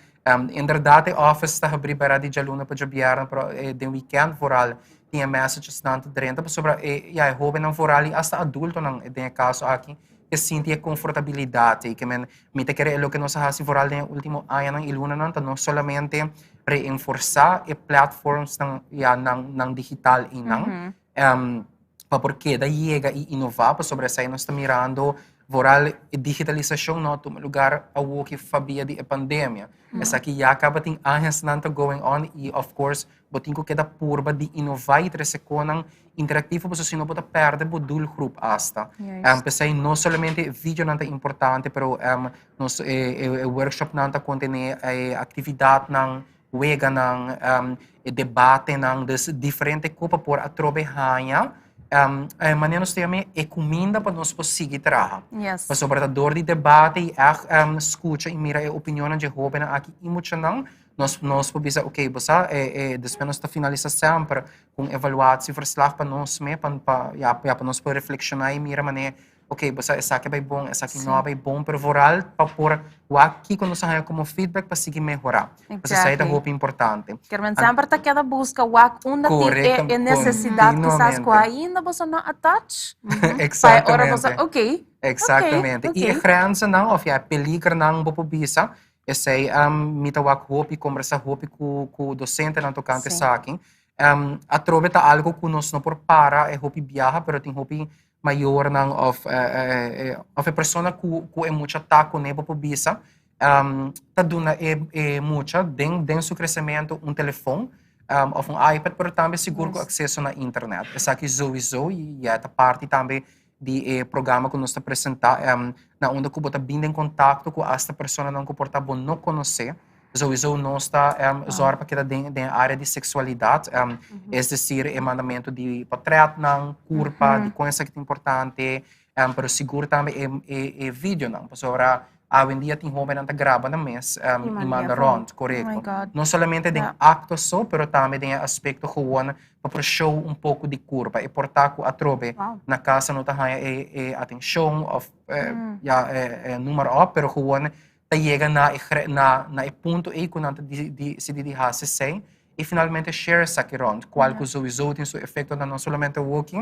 Inderdat e office ta habrí bera di djaluna pa djabièrnè pero den wikènt vooral tin e messagesnan ta drenta pasobra e ya e hóbennan vooral i asta adultonan den e kaso aki e sinti e konfortabilidat ei. Ke men, mi ta kere e loke nos a hasi vooral den e último añanan i lunanan ta no solamente reenforsá e platformsnan, ya, nan, nan digital einan, em, pa por keda yega i inová, pasobra esei nos ta mirando vooral e digitalisashon no a tuma lugar awoki fabia di e pandemia. Esaki ya kaba tin añasnan ta going on i of course Bo tin ku keda purba di inová i trese konan interaktivo pasobra si no bo ta pèrdè bo doelgroep asta. P'esei no solamente e videonan ta importante pero nos e workshopnan ta kontené e aktividatnan, weganan, e debatenan, dus diferente ku pa por atrobe haña manera nos ta yama e kuminda pa nos por sigui traha. Pasobra ta dor di debate i ègt skucha i mira e opinionnan dje hóbennan aki i muchanan Nos nos por bisa ok bo sa e e despues nos ta finalisa semper ku un evaluatieverslag pa nos me pa pa ya ya pa nos por reflekshoná i mira manera ok bo sa esaki a bai bon esaki no a bai bon pero vooral pa por wak kiko nos a haña komo feedback pa sigui mehorá. Pasobra esei ta hopi importante. Kermen semper ta keda buska wak unda tin e nesesidat kisas ku ainda boso no a touch. Pa e ora boso ok. Exactamente. I e grenzennan of ya e peligernan bo por bisa Esei mi ta wak hopi, kombersá hopi ku ku dosentenan tokante esaki. Atrobe ta algu ku nos no por para e hopi biaha, pero tin hopi mayornan òf òf e persona ku ku e mucha ta kuné bo por bisa ta duna e e mucha den den su kresementu un telefon òf un ipad, pero tambe sigur ku akseso na internet. Esaki souiso ya ta parti tambe di e programa ku nos ta presentá na unda ku bo ta bin den kontakto ku asta personanan ku por ta bo no konosé. Souiso nos ta zòrg pa keda den den e área di seksualidat, es desir e mandamentu di potretnan, kurpa, dikon esaki ta importante, pero sigur tambe e e videonan pasobra Awendia tin hobennan ta graba nan mes i manda rond, korekto. No solamente den akto so, pero tambe den e aspekto gewoon pa por show un poko di kurpa. E por ta ku atrobe na kasa no ta haña e atenshon òf ya noem maar op, pero gewoon ta yega na e na e punto ei ku nan ta disidí di hasi esei i finalmente share esaki rond, kual ku souiso tin su efektonan no solamente awoki,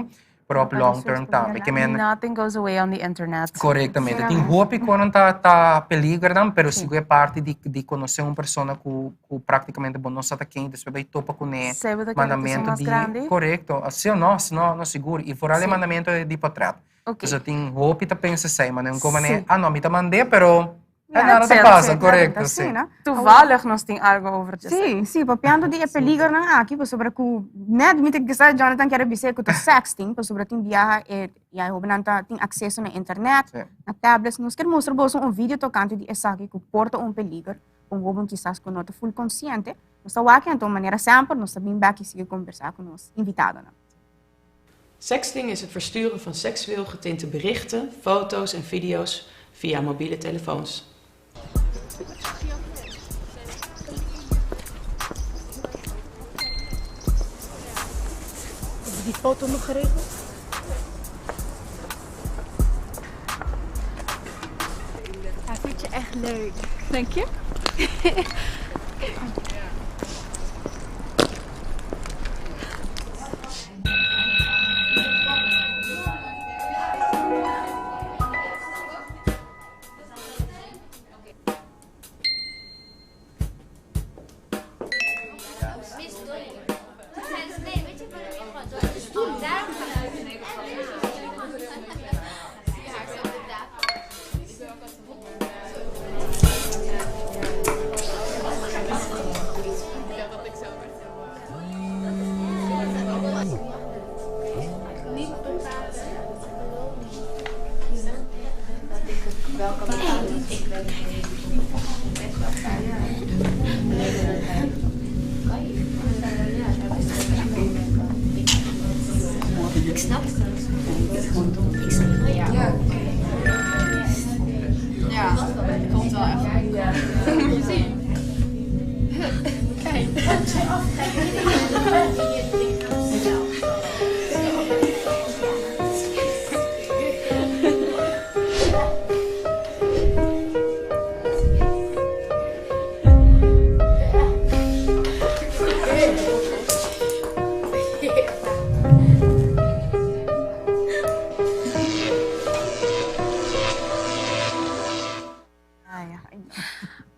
pero op long term tambe. Ke men Nothing goes away on the internet. Korektamente. Tin hopi konan ta ta peligernan, pero sigur e parti di di konosé un persona ku ku praktikamente bo no sa ta ken i despues bai topa kuné Sey bo ta kere tusun mandamentu mas di grandi. korekto. Si o no, si no no sigur. I vooral e mandamentu di potrèt. Oké. Pasobra tin hopi ta pensa esei, ma nan komo Si. ne, ah no, mi ta mand'é pero Ja, nada ta That's it. pasa, korekto, si. Toevallig nos tin algo over dje. Sí, sí, papiando di e peligernan aki, pasobra ku net mi ta kisa Jonathan kier a bis'é ku ta sexting, pasobra tin biaha e ya e hobennan ta tin akseso na internet, na tablets. Nos kier mustra boso un video tokante di esaki ku por ta un peliger, un hoben kisas ku no ta ful konsiente. Nos ta wak anto manera semper nos ta bin bek i sigui kombersá ku nos invitadonan. Sexting is het versturen van seksueel getinte berichten, foto's en video's via mobiele telefoons. Heb je die foto nog geregeld? Hij vindt je echt leuk. Dank je. Ik snap het. Ik snap het. Ja. Ja, dat komt wel echt. Ja. Moet je zien. Kijk.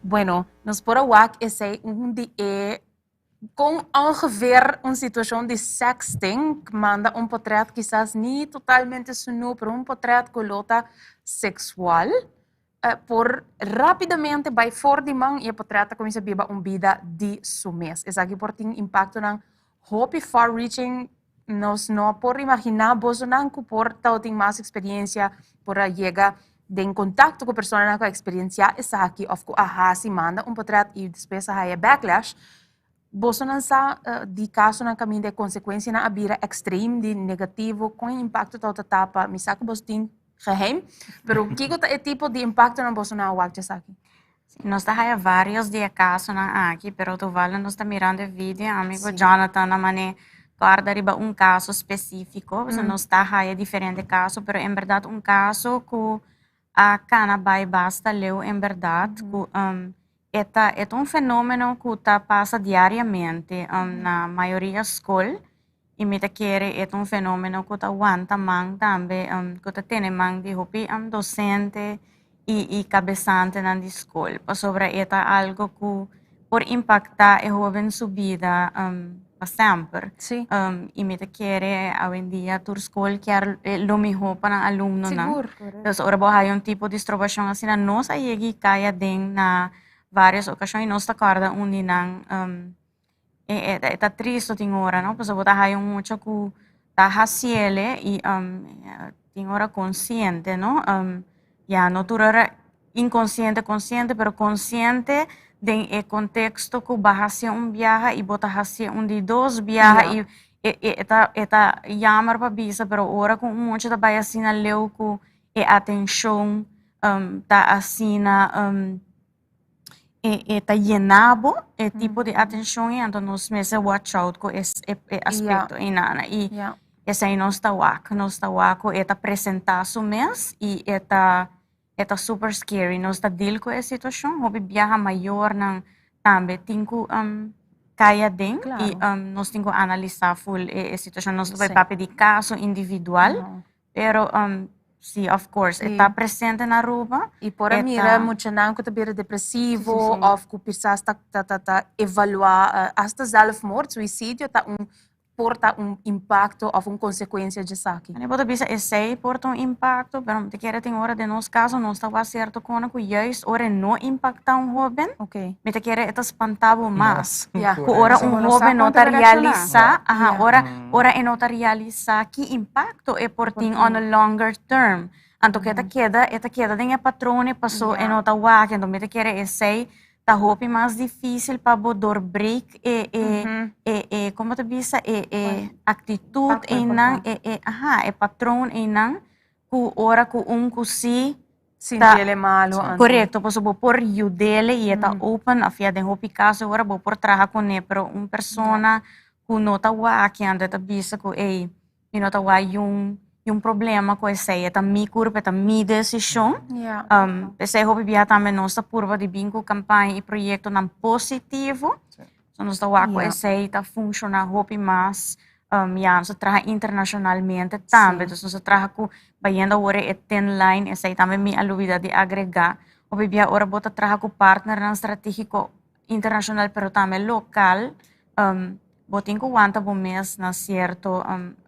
Bueno, nos por a wak esei un di e con ongeveer un situacion di sexting, manda un potret kisas ni totalmente sunu, pero un potret cu lo ta sexual, por rapidamente bai for di man y e potret ta cuminsa biba un bida di su mes. Esaki por tin impactonan hopi far reaching, nos no por imagina bosonan cu por tabatin mas experiencia por a yega den contacto cu personanan cu a experiencia esaki of cu a haci manda un potret y despues a haya backlash. Bosonan sa di casonan caminda e consecuencianan a bira extreme di negativo, con e impacto tabata ta pa, mi sa cu boso tin geheim, pero kico ta e tipo di impactonan bosonan a wak djesaki? Nos ta haya varios di e casonan aki, pero toevallig nos ta mirando e video, ami cu Jonathan a mane corda riba un caso specifico, pasobra nos ta haya diferente caso, pero en berdad un caso cu a cana bay basta leu en berdad, cu e ta e ta un fenomeno cu ta pasa diariamente na mayoria scol, y mi ta kere e ta un fenomeno cu ta wanta man tambe, cu ta tene man di hopi docente y y cabesantenan di scol, pasobra e ta algo cu por impacta e hoben su bida pa semper. Y mi ta kere awendia tur scol kier lo miho pa nan alumnonan. Entonces ora bo haya un tipo di strobacion asina nos a yega y cay aden na varios ocasion y nos ta corda un di nan E ta tristo tin ora, no? Pasobra bo ta haya un mucha ku ta hasiele i tin ora konsiente, no? Ya, no tur ora inkonsiente konsiente, pero konsiente den e konteksto ku bo a hasi un biaha i bo ta hasi un di dos biaha i e ta e ta yammer pa bisa, pero ora ku un mucha ta bai asina leu ku e atenshon ta asina. E ta yena bo e tipo di atencion ei, anto nos mester watch out cu e aspecto einana. Y esei nos ta wak, nos ta wak cu e ta presenta su mes y e ta e ta super scary. Nos ta deal cu e situacion, hopi biaha mayornan tambe tin cu cay aden y nos tin cu analisa full e situacion. Nos ta bay papia di caso individual, Pero si, of course, e ta presente na Aruba. Y por a mira muchanan cu ta bira depresivo of cu kisas ta ta ta evalua hasta zelfmoord, suicidio ta un por ta un impacto of un consecuencia dje esaki. Bo ta bisa esey por ta un impacto, pero mi ta kere tin ora den nos caso nos ta wak cierto cona cu juist ora e no impacta un hoben, Mi ta kere e ta spanta bo mas. Ku ora un hoben no ta realisá, aha, ora ora e no ta realisá ki impakto e por tin on a longer term. Anto ku e ta keda, e ta keda den e patrone paso e no ta wak. Anto mi ta kere esei Ta hopi mas difícil pa bo doorbreek e e e e como ta bisa e e actitud einan e e aha e patroon einan cu ora cu un cu si Sintiele malo anto. Correcto, pasobra bo por yudele y e ta open of ya den hopi caso ora bo por traha cune pero un persona cu no ta wak anto e ta bisa cu ey mi no ta wak yun yun problema cu esey e ta mi curpa e ta mi decision. P'esey hopi bia tambe nos ta purba di bin cu campaña y proyectonan positivo. So nos ta wak cu esey ta funciona hopi mas. Ya nos ta traha internacionalmente tambe. Dus nos ta traha cu bayendo awor e thin line esey tambe mi a lubida di agrega. Hopi bia ora bo ta traha cu partnernan strategico internacional pero tambe local bo tin cu wanta bo mes na cierto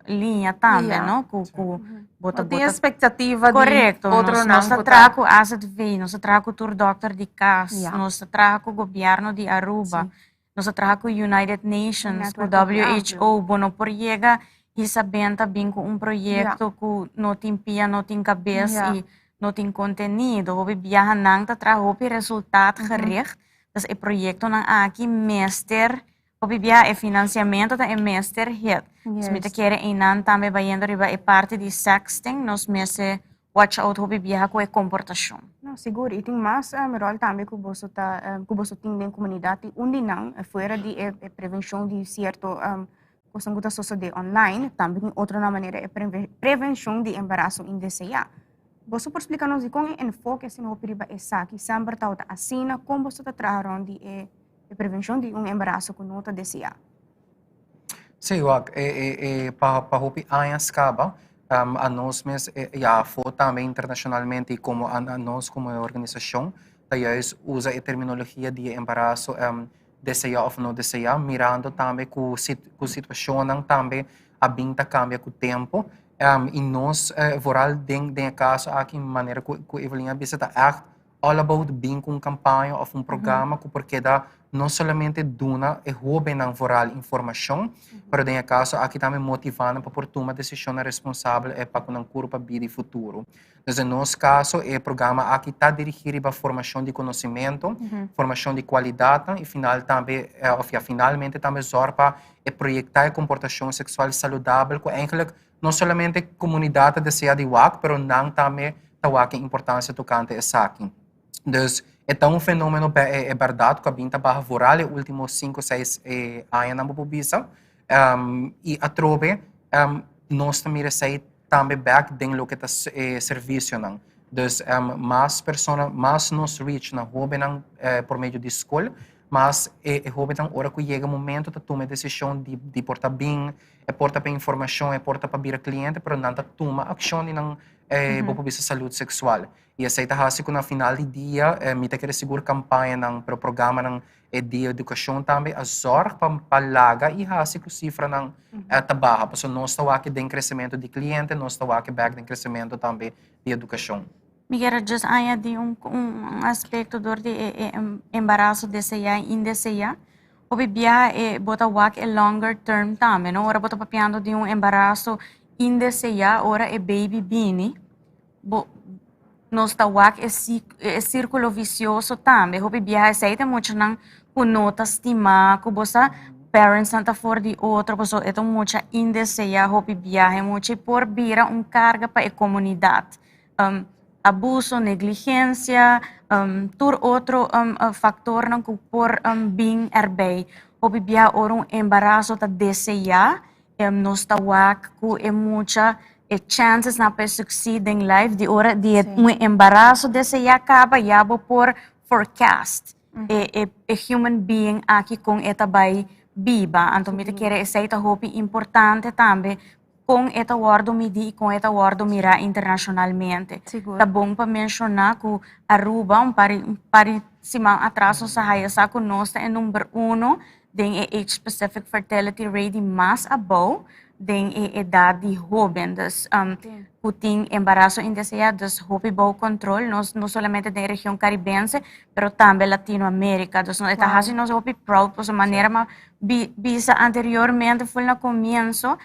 liña tambe, no? Cu cu bo ta Bo tin expectativa di Correcto. otronan Nos ta cu ta traha cu AZV, nos ta traha cu tur dokter di cas, nos ta traha cu gobierno di Aruba, nos ta traha cu United Nations, cu WHO. Bo no por yega hisa benta bin cu un proyecto cu no tin pia, no tin cabes y no tin contenido. Hopi biaha nan ta traha hopi resultaatgericht. Dus e proyectonan aki mester, hopi biaha e financiamento ta e mester hit. Dus mi ta kere einan tambe bayendo riba e parti di sexting, nos mester watch out hopi biaha cu e comportacion. No, sigur. Y tin mas rol tambe cu boso ta, cu boso tin den comunidad y un di nan, fuera di e prevencion di cierto cosnan cu ta sosode online, tambe tin otronan manera e prevencion di embaraso indesea. Boso por splica nos dicon e enfoke asina hopi riba esaki? Semper tabata asina? Con boso ta traha rond di e prevencion di un embaraso cu no ta desea? Sí, wak, e, e, e, pa, pa hopi añas caba, um, a nos mes, e, ya afo tambe internacionalmente y como a, a nos como e organisacion, ta juist usa e terminologia di e embaraso um, desea of no desea, mirando tambe cu, sit, cu situacionnan tambe a bin ta cambia cu tempo. Um, y nos, eh, vooral den, den e caso aki, manera cu, cu Evelyn a bisa, ta echt all about bin cu un campaña of un programa cu por keda no solamente duna e hobennan vooral informacion, pero den e caso aki tambe motiva nan pa por tuma decisionnan responsabel e pa cu nan curpa, bida y futuro. Dus den nos caso e programa aki ta dirigi riba formacion di conocimento, formacion di cualidadnan y final tambe of ya finalmente tambe zorg pa e proyecta e comportacion sexual saludabel cu eigenlijk no solamente comunidad ta desea di wak, pero nan tambe ta wak e importancia tocante esaki. Dus e ta un fenomeno e e berdad cu a bin ta baha vooral e ultimo cinco seis añanan bo por bisa. Y atrobe nos ta mira esey tambe bek den loke ta e servicionan. Dus mas persona, mas nos reach na hobennan por medio di scol, mas e e hobennan ora cu yega momento ta tuma e decision di di por ta bin, e por ta pa informacion, e por ta pa bira cliente, pero nan ta tuma accion di nan bo por bisa salud sexual. Y esey ta haci cu na final di dia mi ta kere sigur campañanan, pero programanan E di educacion tambe a zorg pa pa laga y haci cu cifranan ta baha. Pasobra nos ta wak den crecemento di cliente, nos ta wak bek den crecemento tambe di educacion. Mi kier a just añadi un un aspecto door di e e embaraso desea y indesea. Hopi biaha e bo ta wak e longer term tambe no. Ora bo ta papiando di un embaraso indesea ora e baby bini bo Nos ta wak e e sirkulo visioso tambe. Hopi biaha esei ta muchanan ku no ta stimá, ku bo sa parentsnan ta for di otro pasobra e ta un mucha indeseá hopi biaha. E mucha ei por bira un karga pa e komunidat. Abuso, negligensia, tur otro faktornan ku por bin erbei. Hopi biaha ora un embaraso ta deseá Nos ta wak ku e mucha e chances nan pa e succeed den life di ora di e un embaraso deseá kaba ya bo por forecast e e e human being aki kon e ta bai biba. Anto mi ta kere esei ta hopi importante tambe kon e ta wòrdu midí i kon e ta wòrdu mirá internashonalmente. Ta bon pa menshoná ku Aruba un par un par di siman atras nos a haya sa ku nos ta e number uno den e age specific fertility rate di mas abou den e edad di hoben dus cu tin embaraso indesea dus hopi bou control nos no solamente den e region caribense pero tambe Latino America dus e ta haci nos hopi proud pasobra manera mi a bisa anteriormente full na comienzo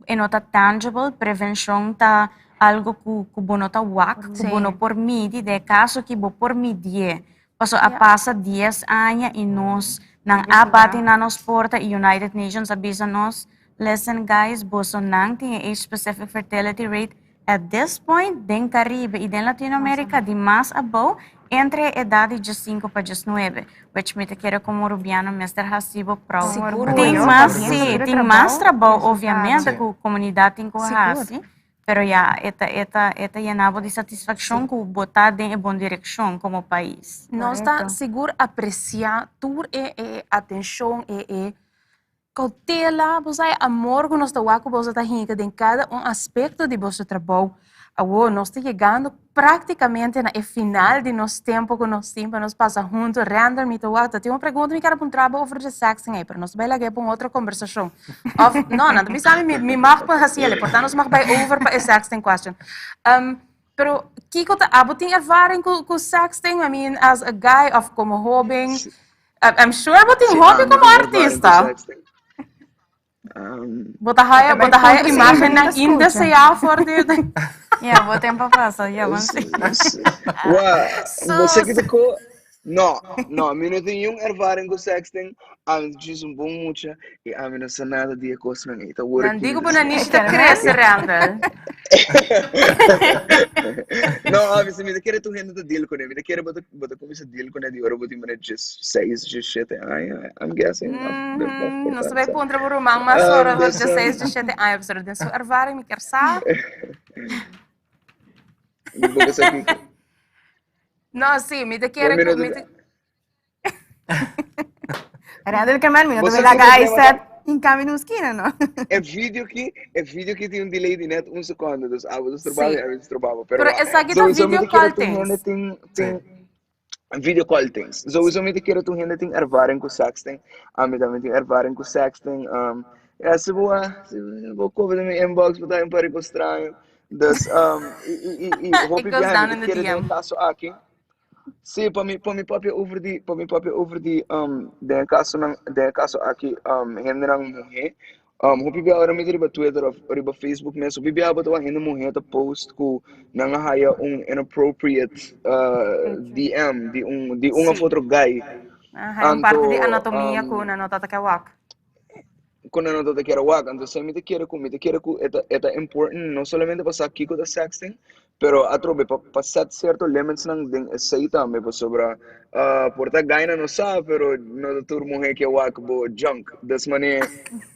e no ta tangible prevencion ta algo cu bo no ta wak cu bo no por midi den e caso ki bo por midié. Paso a pasa 10 aña y nos nan a bati na nos porta y United Nations a bisa nos, listen guys, boso nan tin e age specific fertility rate at this point den Caribe y den Latinoamérica di mas abou entre edad di 15 pa 19, which mi ta kere como Rubiano mester haci bo proud. Sigur. Tin Yo, mas, también, sí, sigur tin mas trabou, trabou obviamente cu comunidad tin cu haci, pero ya, e ta, e ta, e ta yena bo di satisfaccion cu bo ta den e bon direccion como pais. Nos ta sigur aprecia tur e e atencion, e e Cautela, bo sa e amor cu nos ta wak cu boso ta hinca den cada un aspecto di boso trabou. Awor nos ta yegando practicamente na e final di nos tempo cu nos tin pa nos pasa hunto. Randall, mi ta wak, ta tin un pregunta mi kier a puntra bo over dje sexting ey, pero nos ta bay laga e pa un otro conversacion. Of, no, nan ta bisa mi, mi mag pa haci el, por tanto nos mag bay over pa e sexting question. Pero kico ta, abo tin ervaring cu sexting? I mean, as a guy of como hoben? I'm sure bo tin hopi como artista. Bo ta haya, bo ta haya imagennan indeseá for di. Ja, bo tempo pasa, ja, bon si. Wa, bo sa ki ta ko? No, no, mi no tin niun ervaring ku sexting. Ami ta djis un bon mucha i ami no sa nada di e kosnan ei. Ta wor Nan digo bo nanishi ta krese, Randall. No, obviously, mi ta kere tur hende ta deal kuné. Mi ta kere bo ta bo ta kuminsá deal kuné di ora bo tin manera djes seis, djes shete aña, I'm guessing. Nos ta bai puntra bo ruman mas ora bo djes seis, djes shete aña, pasobra den su ervaring mi kier sa. Bo ke sa kiko? No, sí, mi ta kere ku mi ta Randall ke men, mi no Bo ta sa laga kiko ai problema set ta? in cambio di un skina, no? E video ki, e video ki tin un delay di net un seconde, dus abo ta strobaba Sí. y ami ta strobaba. Pero Pero wa, esaki ta sowieso mi video ta kere call tur hende things. tin, tin video call things. Sowieso mi ta kere tur hende tin ervaring ku sexting. Ami tambe tin ervaring ku sexting. Ja, si bo, si bo kobe den mi inbox, bo ta un par rico straño. Dus, i, i, i, i It hopi goes biaha down mi in ta the kere den DM. e kaso aki. Sí, pa mi, pa mi papia over di, pa mi papia over di, den e kasonan, den e kaso aki, hendenan muhé. Hopi bia ora mi ta riba Twitter of riba Facebook mes, hopi bia bo ta wak hende muhé ta post ku nan a haya un inappropriate DM di un, di un of otro guy. Aha, un parte di Anto, anatomia ku nan no ta ta ke wak. ku nan no ta ta kere wak. Anto esei mi ta kere ku, mi ta kere ku e ta, e ta important no solamente pa sa kiko ta sexting, pero atrobe pa, pa set sierto limitsnan den esei tambe, pasobra por ta guynan no sa, pero no ta tur muhé ke wak bo junk. Des manera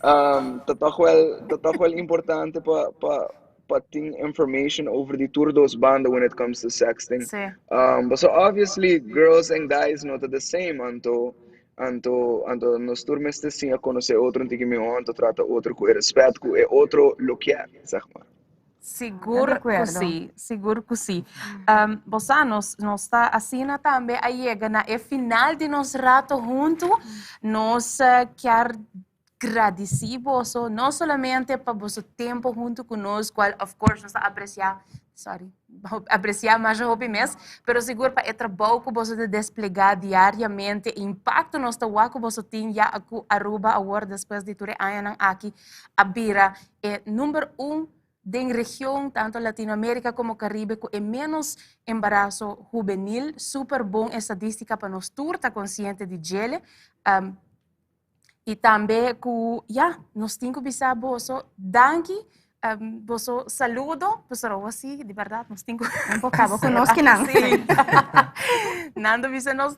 ta tòg wèl, ta tòg wèl importante pa, pa, pa tin information over di tur dos banda when it comes to sexting. Sí. Pasobra obviously girls and guys no ta the same, anto Anto, anto nos tur mester siña konosé otro un tiki mihó, anto trata otro ku e rèspèt ku e otro lo kier, zeg maar. Sigur ku sí, sigur ku sí. Bo sa, nos, nos ta asina tambe a yega na e final di nos rato huntu. Nos kier gradisí boso, no solamente pa boso tempo huntu ku nos, kual of course nos ta apresiá, sorry, apresiá masha hopi mes, pero sigur pa e trabou ku boso ta desplegá diariamente, e impakto nos ta wak ku boso tin ya ku Aruba awor despues di tur e añanan aki a bira e number un den region, tanto Latinoamérica como Caribe, ku e menos embaraso hubenil. Super bon estadística pa nos tur ta konsiente di djele. I tambe ku ya, nos tin ku bisa boso danki, boso saludo, pasobra awor si, di bèrdat nos tin ku. Un por kaba ku nos kinan. Sí. Nan ta bisa nos.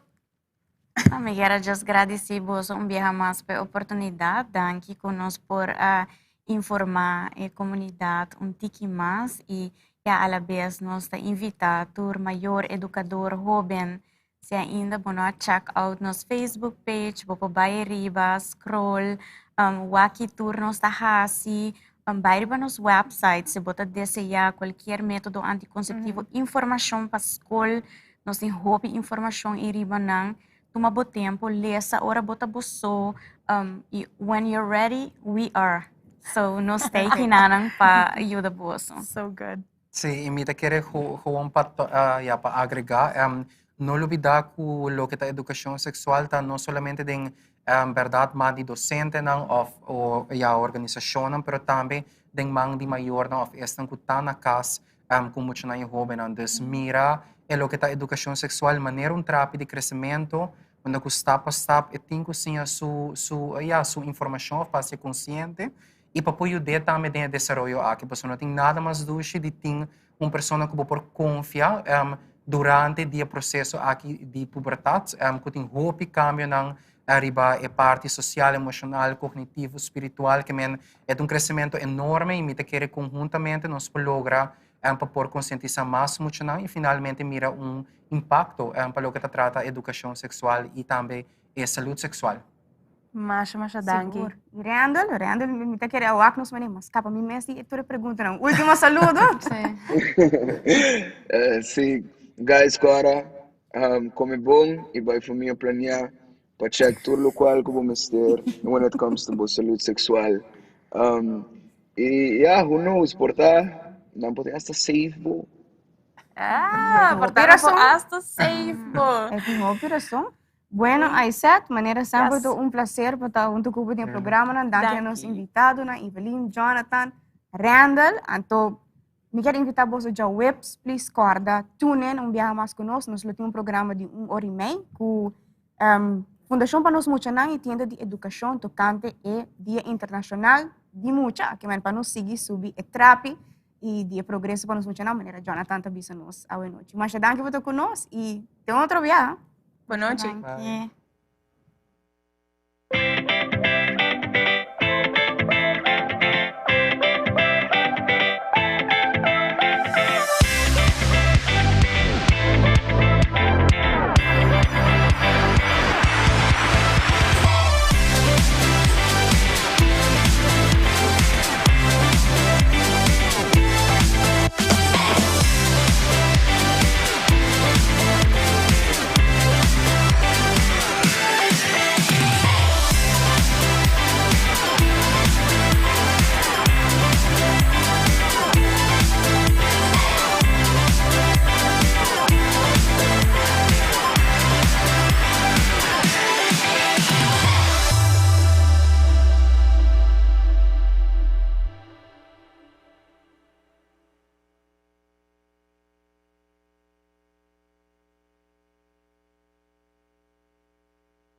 Mi kier a just gradisí boso un biaha mas pa e oportunidat. Danki ku nos por a informá e komunidat un tiki mas i ya alabes nos ta invitá tur mayor, edukador, hóben Si ainda bo no a check out nos Facebook page, bo por bai riba, scroll, wak ki tur nos ta hasi, bai riba nos website si bo ta desea cualkier metodo anticonceptivo, informacion pa scol, nos tin hopi informacion ei riba nan. Tuma bo tempo, lesa ora bo ta bo so, y when you're ready, we are. So nos ta ei kinanan pa yuda boso. So good. Sí, i mi ta kere gewoon pa ya pa agregá, no lubidá ku loke ta edukashon seksual ta no solamente den bèrdat man di dosentenan òf o ya organisashonnan, pero tambe den man di mayornan òf esnan ku ta na kas. ku muchanan i hóbennan. Dus mira e loke ta edukashon seksual manera un trapi di kresementu, unda ku stap pa stap e tin ku siña su su ya su informashon òf pa hasié konsiente i pa por yud'é tambe den e desaroyo aki. Pasobra no tin nada mas dushi di tin un persona ku bo por konfia durante di e proseso aki di pubertat ku tin hopi kambionan riba e parti sosial, emoshonal, kognitivo, spiritual ke men e ta un kresementu enorme i mi ta kere konhuntamente nos por logra pa por konsientisá mas muchanan i finalmente mira un impakto pa loke ta trata edukashon seksual i tambe e salud seksual. Masha, masha danki. Sigur. I Randall, Randall, mi ta kere a wak nos manera, mas kapa mi mes di tur e preguntanan. Ultimo saludo. Sí, guys, kora, come bon i bai famia planea pa check tur lokual ku bo mester when it comes to bo salud seksual. I ya, who knows, por ta nan por tin hasta save bo. Ah, por ta nan por hasta save bo. E tin hopi rason. Bueno, Aisette, manera semper ta un placer pa ta hunto ku bo den e programanan. Danki a nos invitadonan, Evelyn, Jonathan, Randall. Anto mi kier invita boso djaweps, please kòrda tune in un biaha mas ku nos. Nos lo tin un programa di un ora i mei ku Fundashon pa Nos Muchanan i Tienda di Edukashon tokante e Dia Internashonal di Mucha. Aki men pa nos sigui subi e trapi i di e progreso pa nos muchanan, manera Jonathan ta bisa nos awe nochi. Masha danki pa ta ku nos i te un otro biaha. Bon nochi. Danki.